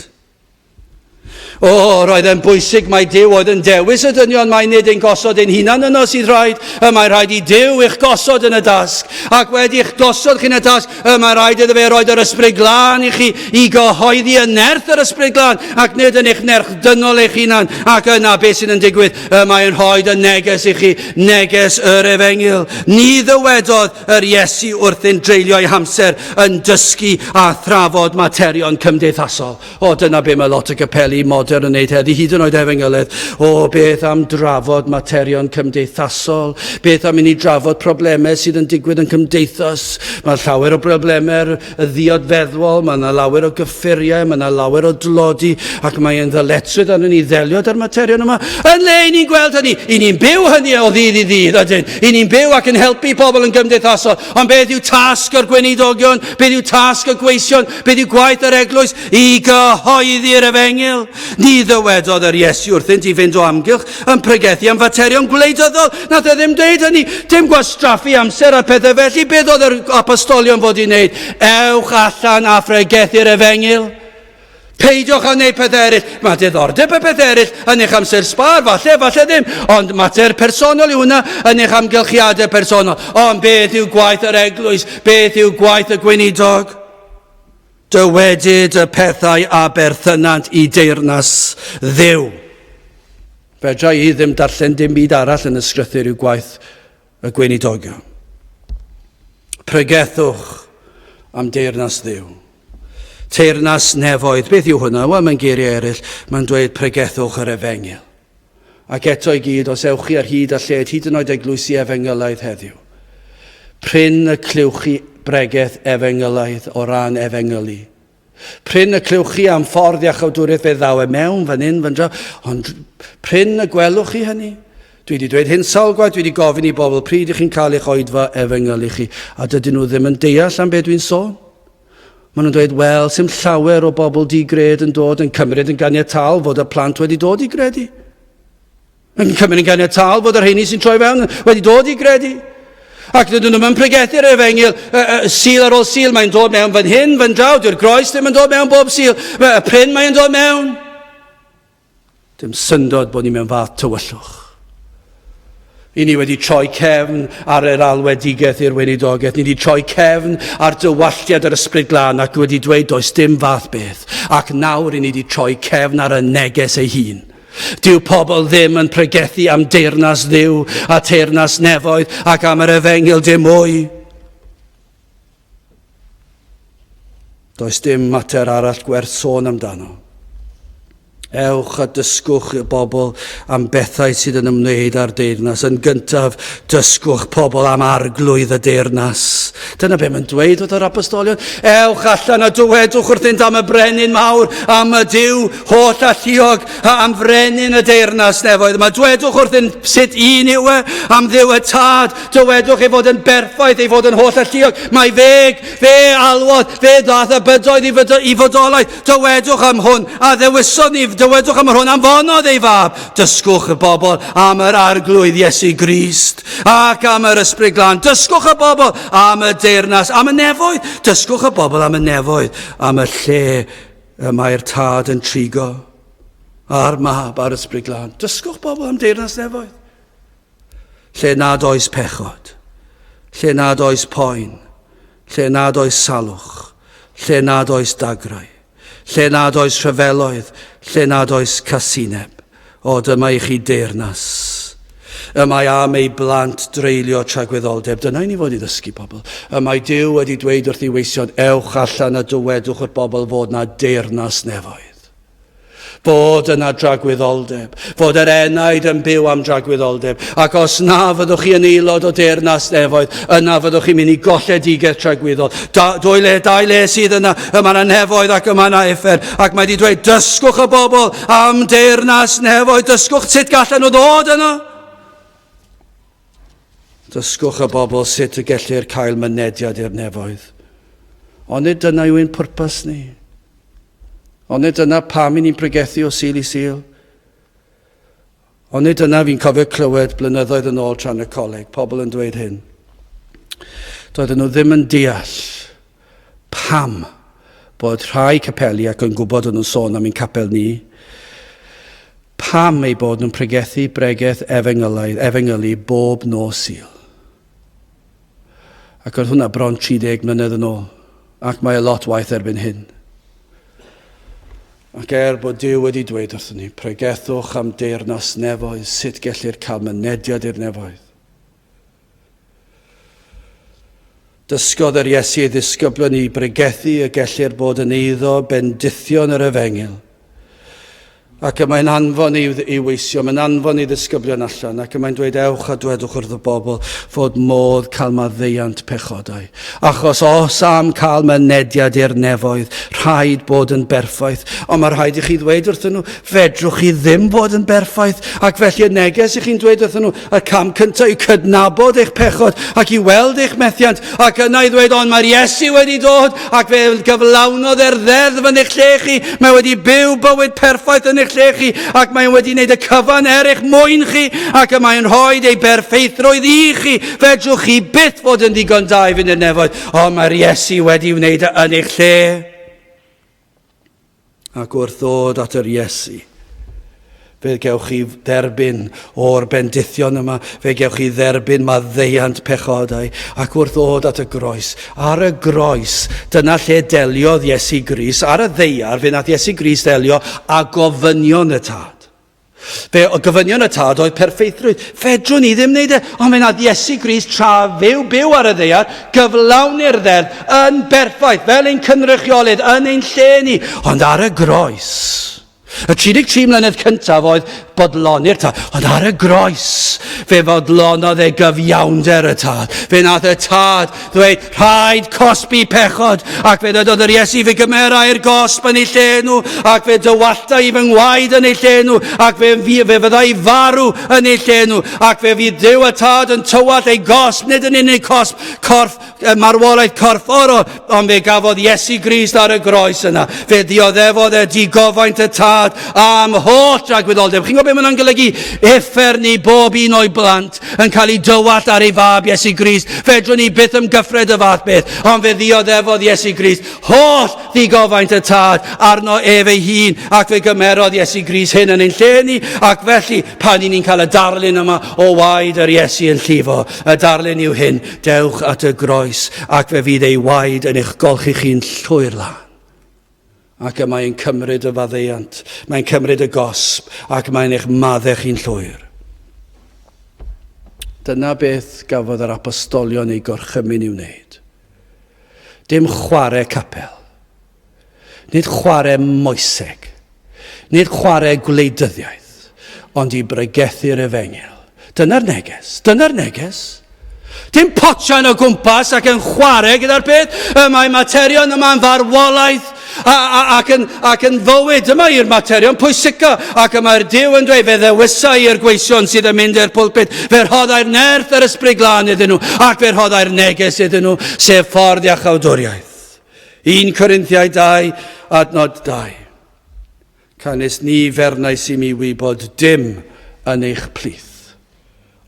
O, roedd e'n bwysig mai Duw oedd yn dewis y dynion, mai nid ein gosod ein hunan yno sydd rhaid. Y mae rhaid i Duw eich gosod yn y dasg. Ac wedi eich gosod chi'n y dasg, y mae rhaid iddo fe roed yr ysbryd glân i chi i gyhoeddi y nerth yr ysbryd glân, ac nid yn eich nerth dynol eich hunan. Ac yna beth sydd yn digwydd? Y mae'n rhoi y neges i chi, neges yr efengyl. Ni ddywedodd yr Iesu wrthynt dreulio'i hamser yn dysgu a thrafod materion cymdeithasol. O, dyna be mae lot o gapeli modern yn wneud heddi, hyd yn oed efengyledd. O, beth am drafod materion cymdeithasol? Beth am i ni drafod problemau sydd yn digwydd yn cymdeithas? Mae llawer o broblemau y ddiod feddwol, mae yna lawer o gyffuriau, mae yna lawer o dlodi, ac mae e'n ddyletswydd arnon ni ddelio â'r materion yma. Yn le i ni'n gweld hynny, i ni'n byw hynny o ddydd i ddydd, ydyn. I ni'n byw ac yn helpu pobl yn gymdeithasol. Ond beth yw tasg yr gweinidogion? Beth yw tasg y gweision? Beth yw gwaith yr eglwys? I gyhoeddi'r efengyl. Ni ddywedodd yr Iesu wrthynt i fynd o amgylch yn pregethu am faterion gwleidyddol. Nath e ddim dweud hynny. Dim gwastraffu amser ar pethau felly. Beth oedd yr apostolion fod i wneud? Ewch allan a phregethu'r efengyl. Peidiwch â wneud pethau eraill. Mae diddordeb y pethau eraill yn eich amser sbâr, falle, falle ddim. Ond mater personol yw hwnna yn eich amgylchiadau personol. Ond beth yw gwaith yr eglwys? Beth yw gwaith y gweinidog? Dywedyd y pethau a berthynant i deyrnas Dduw. Fedra i ddim darllen dim byd arall yn y sgrythyr yw gwaith y gweinidogion. Pregethwch am deyrnas Dduw. Teyrnas nefoedd, beth yw hwnna? Wel, mae'n geiriau eraill, mae'n dweud pregethwch yr efengyl. Ac eto i gyd, os ewch chi ar hyd a lled, hyd yn oed eglwysi efengylaidd heddiw, prin y clywch chi bregeth efengylaidd o ran efengylu. Prin y clywch chi am ffordd iachawdwriaeth fe ddaw e mewn fan hyn, fan draw, ond prin y gwelwch chi hynny. Dwi wedi dweud hyn sawl gwaith, dwi wedi gofyn i bobl pryd ych chi'n cael eich oedfa efengylu chi, a dydyn nhw ddim yn deall am beth dwi'n sôn. Maen nhw'n dweud, wel, sy'm llawer o bobl di-gred yn dod yn cymryd yn ganiataol fod y plant wedi dod i gredu. Yn cymryd yn ganiataol fod y rheini sy'n troi fewn wedi dod i gredu. Ac dydyn nhw'n pregethu'r efengyl sil ar ôl sil, mae'n dod mewn fan hyn, fan draw, dyw'r groes ddim yn dod mewn bob sil, y prin mae'n dod mewn. Dim syndod bod ni mewn fath tywyllwch. I ni wedi troi cefn ar yr alwedigaeth i'r weinidogaeth. Ni wedi troi cefn ar dywalltiad yr ysbryd glân ac wedi dweud does dim fath beth. Ac nawr i ni wedi troi cefn ar y neges ei hun. Dyw pobl ddim yn pregethu am deyrnas Dduw a teyrnas nefoedd ac am yr efengyl dim mwy. Does dim mater arall gwerth sôn amdano. Ewch a dysgwch y bobl am bethau sydd yn ymwneud â'r deyrnas. Yn gyntaf, dysgwch pobl am arglwydd y deyrnas. Dyna be mae'n dweud wrth yr apostolion. Ewch allan a dywedwch wrthynt am y brenin mawr, am y Duw holl alluog, am frenin y deyrnas nefoedd. Mae dwedwch wrthynt sut un yw e, am Dduw y Tad, Dywedwch ei fod yn berffaith, ei fod yn holl alluog. Mae fe, fe alwodd, fe ddaeth y bydoedd i, fod, i fodolaeth. Dywedwch am hwn, a ddewisodd ni dywedwch am yr hwn anfonodd ei fab. Dysgwch y bobl am yr Arglwydd Iesu Grist ac am yr Ysbryd Glân. Dysgwch y bobl am y deyrnas, am y nefoedd. Dysgwch y bobl am y nefoedd, am y lle y mae'r Tad yn trigo, a'r Mab a'r Ysbryd Glân. Dysgwch bobl am deyrnas nefoedd. Lle nad oes pechod, lle nad oes poen, lle nad oes salwch, lle nad oes dagrau, lle nad oes rhyfeloedd, lle nad oes casineb. O, dyma i chi deyrnas. Y mae am ei blant dreulio tragwyddoldeb. Dyna i ni fod i ddysgu pobl. Y mae Duw wedi dweud wrth ei weision, ewch allan a dywedwch wrth bobl fod na deyrnas nefoedd. Fod yna dragwyddoldeb, fod yr enaid yn byw am dragwyddoldeb, ac os na fyddwch chi yn aelod o deyrnas nefoedd, yna fyddwch chi'n mynd i golledigaeth tragwyddol. Da, dwy le, dau le sydd yna, y mae yna nefoedd ac y mae yna uffern, ac mae wedi dweud, dysgwch y bobl am deyrnas nefoedd, dysgwch sut gallan nhw ddod yno. Dysgwch y bobl sut y gellir cael mynediad i'r nefoedd. Ond nid dyna yw ein pwrpas ni. Ond nid dyna pam i ni'n pregethu o Sul i Sul. Ond nid dyna fi'n cofio clywed blynyddoedd yn ôl tra'n y coleg, pobl yn dweud hyn. Doedden nhw ddim yn deall pam bod rhai capeli, ac yn gwybod o'n nhw'n sôn am ein capel ni, pam eu bod nhw'n pregethu bregeth efengylaidd, efengylu bob nos Sul. Ac oedd hwnna bron 30 mlynedd yn ôl, ac mae e lot waeth erbyn hyn. Ac er bod Duw wedi dweud wrthyn ni, pregethwch am deyrnas nefoedd, sut gellir cael mynediad i'r nefoedd. Dysgodd yr Iesu ei ddisgyblion i bregethu y gellir bod yn eiddo bendithion yr efengyl. Ac y mae'n anfon ei, ei weisio, mae'n anfon ei ddisgyblion allan, ac y mae'n dweud ewch a dwedwch wrth y bobl fod modd cael maddeuant pechodau. Achos os am cael mynediad i'r nefoedd, rhaid bod yn berffaith. Ond mae rhaid i chi ddweud wrthyn nhw, fedrwch chi ddim bod yn berffaith. Ac felly y neges i chi'n dweud wrthyn nhw, y cam cyntaf yw cydnabod eich pechod ac i weld eich methiant, ac yna i ddweud, ond mae'r Iesu wedi dod ac fe gyflawnodd e'r ddeddf yn eich lle chi, mae wedi byw bywyd perffaith yn eich lle chi, ac mae wedi wneud y cyfan er eich mwyn chi, ac y mae'n rhoi ei berffeithrwydd i chi. Fedrwch chi byth fod yn ddigon da i fynd i'r nefoedd, ond mae'r Iesu wedi wneud e yn eich lle. Ac wrth ddod at yr Iesu, fe gewch chi dderbyn o'r bendithion yma, fe gewch chi dderbyn maddeuant pechodau, ac wrth ddod at y groes, ar y groes, dyna lle deliodd Iesu Grist, ar y ddaear, fe nath Iesu Grist ddelio â gofynion y Tad. Fe o gofynion y Tad oedd perffeithrwydd. Fedrwn ni ddim wneud e, ond fe nath Iesu Grist tra fyw byw ar y ddaear gyflawni'r ddeddf yn berffaith, fel ein cynrychiolydd yn ein lle ni. Ond ar y groes, y 33 mlynedd cyntaf oedd bodloni'r Tad, ond ar y groes fe fodlonodd e gyfiawnder y Tad. Fe nath y Tad ddweud, rhaid cosbi pechod, ac fe ddydodd yr Iesu, fe gymerai'r gosb yn eu lle nhw, ac fe dywallta i fy ngwaed yn eu lle nhw, ac fe, fe, fe fydda i farw yn eu lle nhw, ac fe fydd Duw y Tad yn tywallt ei gosb, nid yn unig cosb corff, marwolaeth corfforol, ond fe gafodd Iesu Grist ar y groes yna. Fe ddioddefodd e digofaint y Tad am holl dragwyddoldeb. Chi'n gwybod beth mae'n golygu? Uffern i bob un o'i blant yn cael ei dywallt ar ei fab Iesu Grist. Fedrwn ni byth ymgyffred y fath beth, ond fe ddioddefodd Iesu Grist holl ddigofaint y Tad arno ef ei hun, ac fe gymerodd Iesu Grist hyn yn ein lle ni, ac felly pan i ni'n cael y darlun yma o waed yr Iesu yn llifo, y darlun yw hyn, dewch at y groes, ac fe fydd ei waed yn eich golchi chi'n llwyr lân. Ac y mae'n cymryd y faddeuant, mae'n cymryd y gosb, ac mae'n eich maddau chi'n llwyr. Dyna beth gafodd yr apostolion eu gorchymyn i'w wneud. Dim chwarae capel. Nid chwarae moeseg. Nid chwarae gwleidyddiaeth, ond i bregethu'r efengyl. Dyna'r neges. Dyna'r neges. Dim potsian o gwmpas ac yn chwarae gyda'r peth. Y mae materion yma'n farwolaeth a, a, ac, yn, ac yn fywyd. Dyma i'r materion pwysica. Ac y mae'r Duw yn dweud, fe ddewisa i'r gweision sydd yn mynd i'r pulpit. Fe rhoddai'r nerth yr ysbryd glân iddyn nhw ac fe rhoddai'r neges iddyn nhw, sef ffordd iachawdwriaeth. 1 Corinthiau 2, adnod 2. Canys ni fernais i mi wybod dim yn eich plith,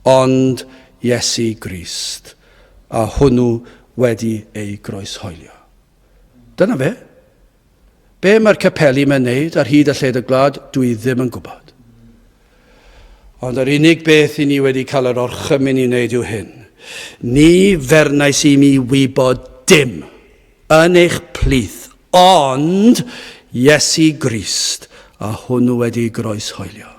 ond Iesu Grist, a hwnnw wedi ei groeshoelio. Dyna fe. Be mae'r capeli mae'n neud ar hyd a lled y gwlad, dwi ddim yn gwybod. Ond yr unig beth i ni wedi cael yr orchymyn i wneud yw hyn. Ni fernais i mi wybod dim yn eich plith, ond Iesu Grist, a hwnnw wedi groeshoelio.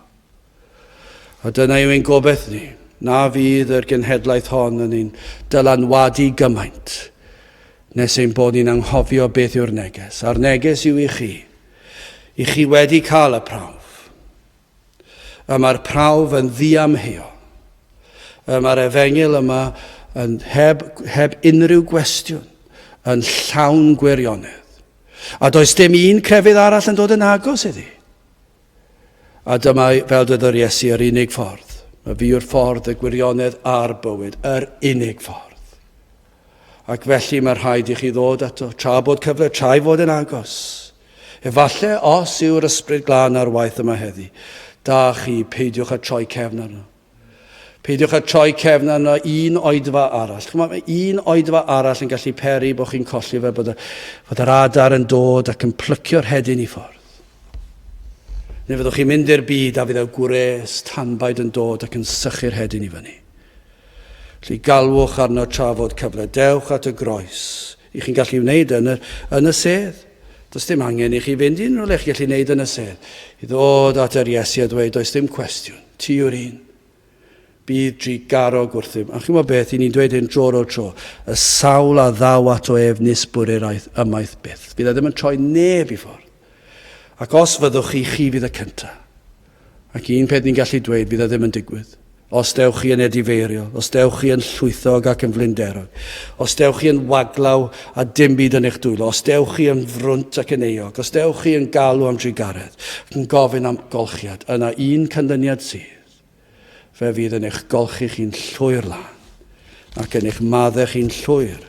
A dyna yw ein gobeith ni, na fydd yr genhedlaeth hon yn ein dylanwadu gymaint nes ein bod ni'n anghofio beth yw'r neges. A'r neges yw i chi, i chi wedi cael y prawf. Y mae'r prawf yn ddiamheuol. Y mae'r efengyl yma yn heb, heb unrhyw gwestiwn, yn llawn gwirionedd. A does dim un crefydd arall yn dod yn agos iddi. A dyma, fel dweud yr Iesu, yr unig ffordd. Mae fi yw'r ffordd, y gwirionedd a'r bywyd, yr unig ffordd. Ac felly mae rhaid i chi ddod ato, tra bod cyfle, tra i fod yn agos. Efallai os yw'r ysbryd glân ar waith yma heddi, da chi, peidiwch â troi cefn arno. Peidiwch â troi cefn arno un oedfa arall. Chymod, mae un oedfa arall yn gallu peri bod chi'n colli fe, bod, y, bod yr adar yn dod ac yn plycio'r hedyn i ffordd. Neu fyddwch chi'n mynd i'r byd a fydd y gwres tanbaid yn dod ac yn sychu'r hedyn i fyny. Felly galwch arno tra fod cyfle. Dewch at y groes. I chi'n gallu wneud yn y, yn y sedd. Does dim angen i chi fynd i unrhyw le chi'n gallu wneud yn y sedd. I ddod at yr Iesu a dweud, does dim cwestiwn. Ti yw'r un. Bydd drugarog wrthym. A chi'n gwybod beth, i ni'n dweud hyn dro ar ôl tro. Y sawl a ddaw ato ef nis bwrir aeth ymaith byth. Bydd e ddim yn troi neb i ffordd. Ac os fyddwch chi, chi fydd y cyntaf. Ac un peth ni'n gallu dweud, fydd e ddim yn digwydd. Os dewch chi yn edifeiriol, os dewch chi yn llwythog ac yn flinderog, os dewch chi yn waglaw a dim byd yn eich dwylo, os dewch chi yn frwnt ac yn euog, os dewch chi yn galw am drugaredd, ac yn gofyn am golchiad, yna un canlyniad sydd. Fe fydd yn eich golchi chi'n llwyr lân, ac yn eich maddau chi'n llwyr,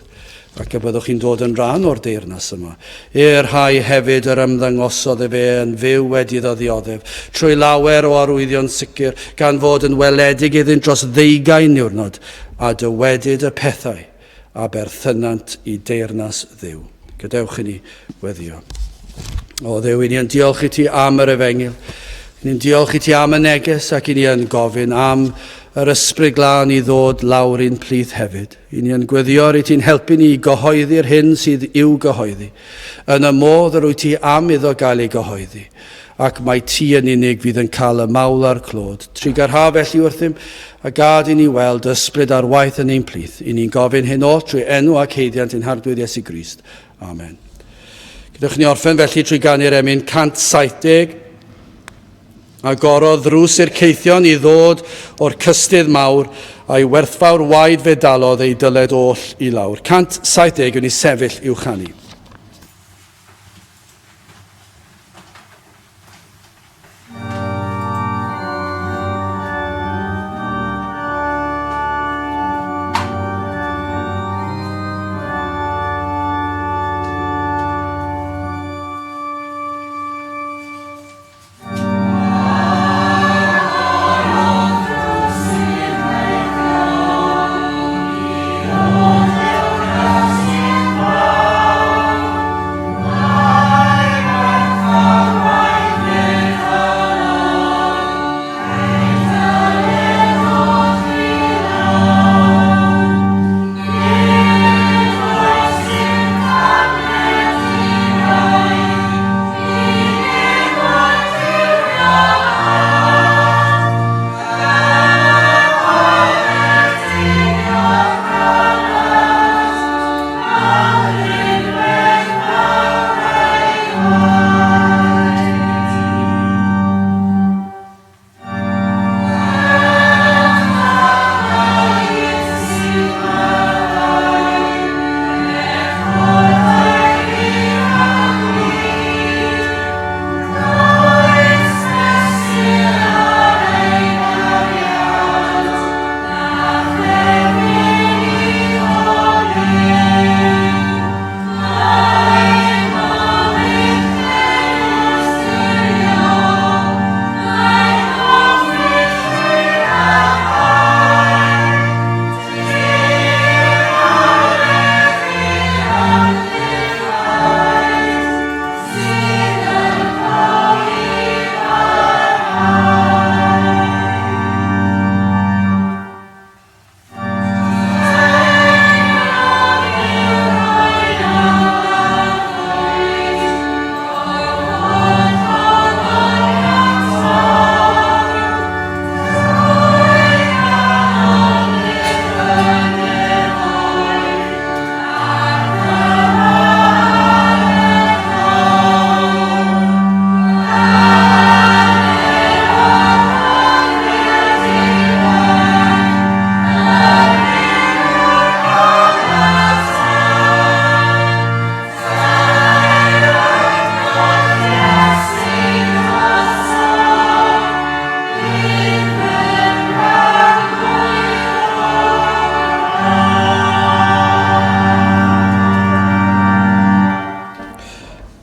ac y byddwch chi'n dod yn rhan o'r deyrnas yma. I'r rhai hefyd yr ymddangosodd efe yn fyw wedi iddo ddioddef, trwy lawer o arwyddion sicr, gan fod yn weledig iddynt dros ddeugain niwrnod, a dywedyd y pethau a berthynant i deyrnas Dduw. Gadewch i ni weddio. O Dduw, i ni yn diolch i ti am yr efengyl. Ni'n diolch i ti am y neges ac i ni yn gofyn am yr ysbryd glân i ddod lawr i'n plith hefyd. I ni yn gweddio i ti'n helpu ni i gyhoeddi'r hyn sydd i'w gyhoeddi, yn y modd yr wyt ti am iddo gael ei gyhoeddi ac mai ti yn unig fydd yn cael y mawl a'r clod. Trugarha felly wrthym, a gad i ni weld ysbryd ar waith yn ein plith. I ni'n gofyn hyn oll trwy enw ac haeddiant ein Harglwydd Iesu Grist. Amen. Gadewch ni orffen felly trwy ganu'r emyn 170. Agorodd ddrws i'r caethion i ddod o'r cystudd mawr, a'i werthfawr waed fe dalodd ei dyled oll i lawr. 170 yn ei sefyll i'w chanu.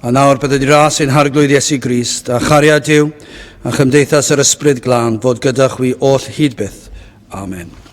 A nawr bydded i ras ein Harglwydd Iesu Grist, a chariad Duw, a chymdeithas yr Ysbryd Glân fod gyda chwi oll hyd byth. Amen.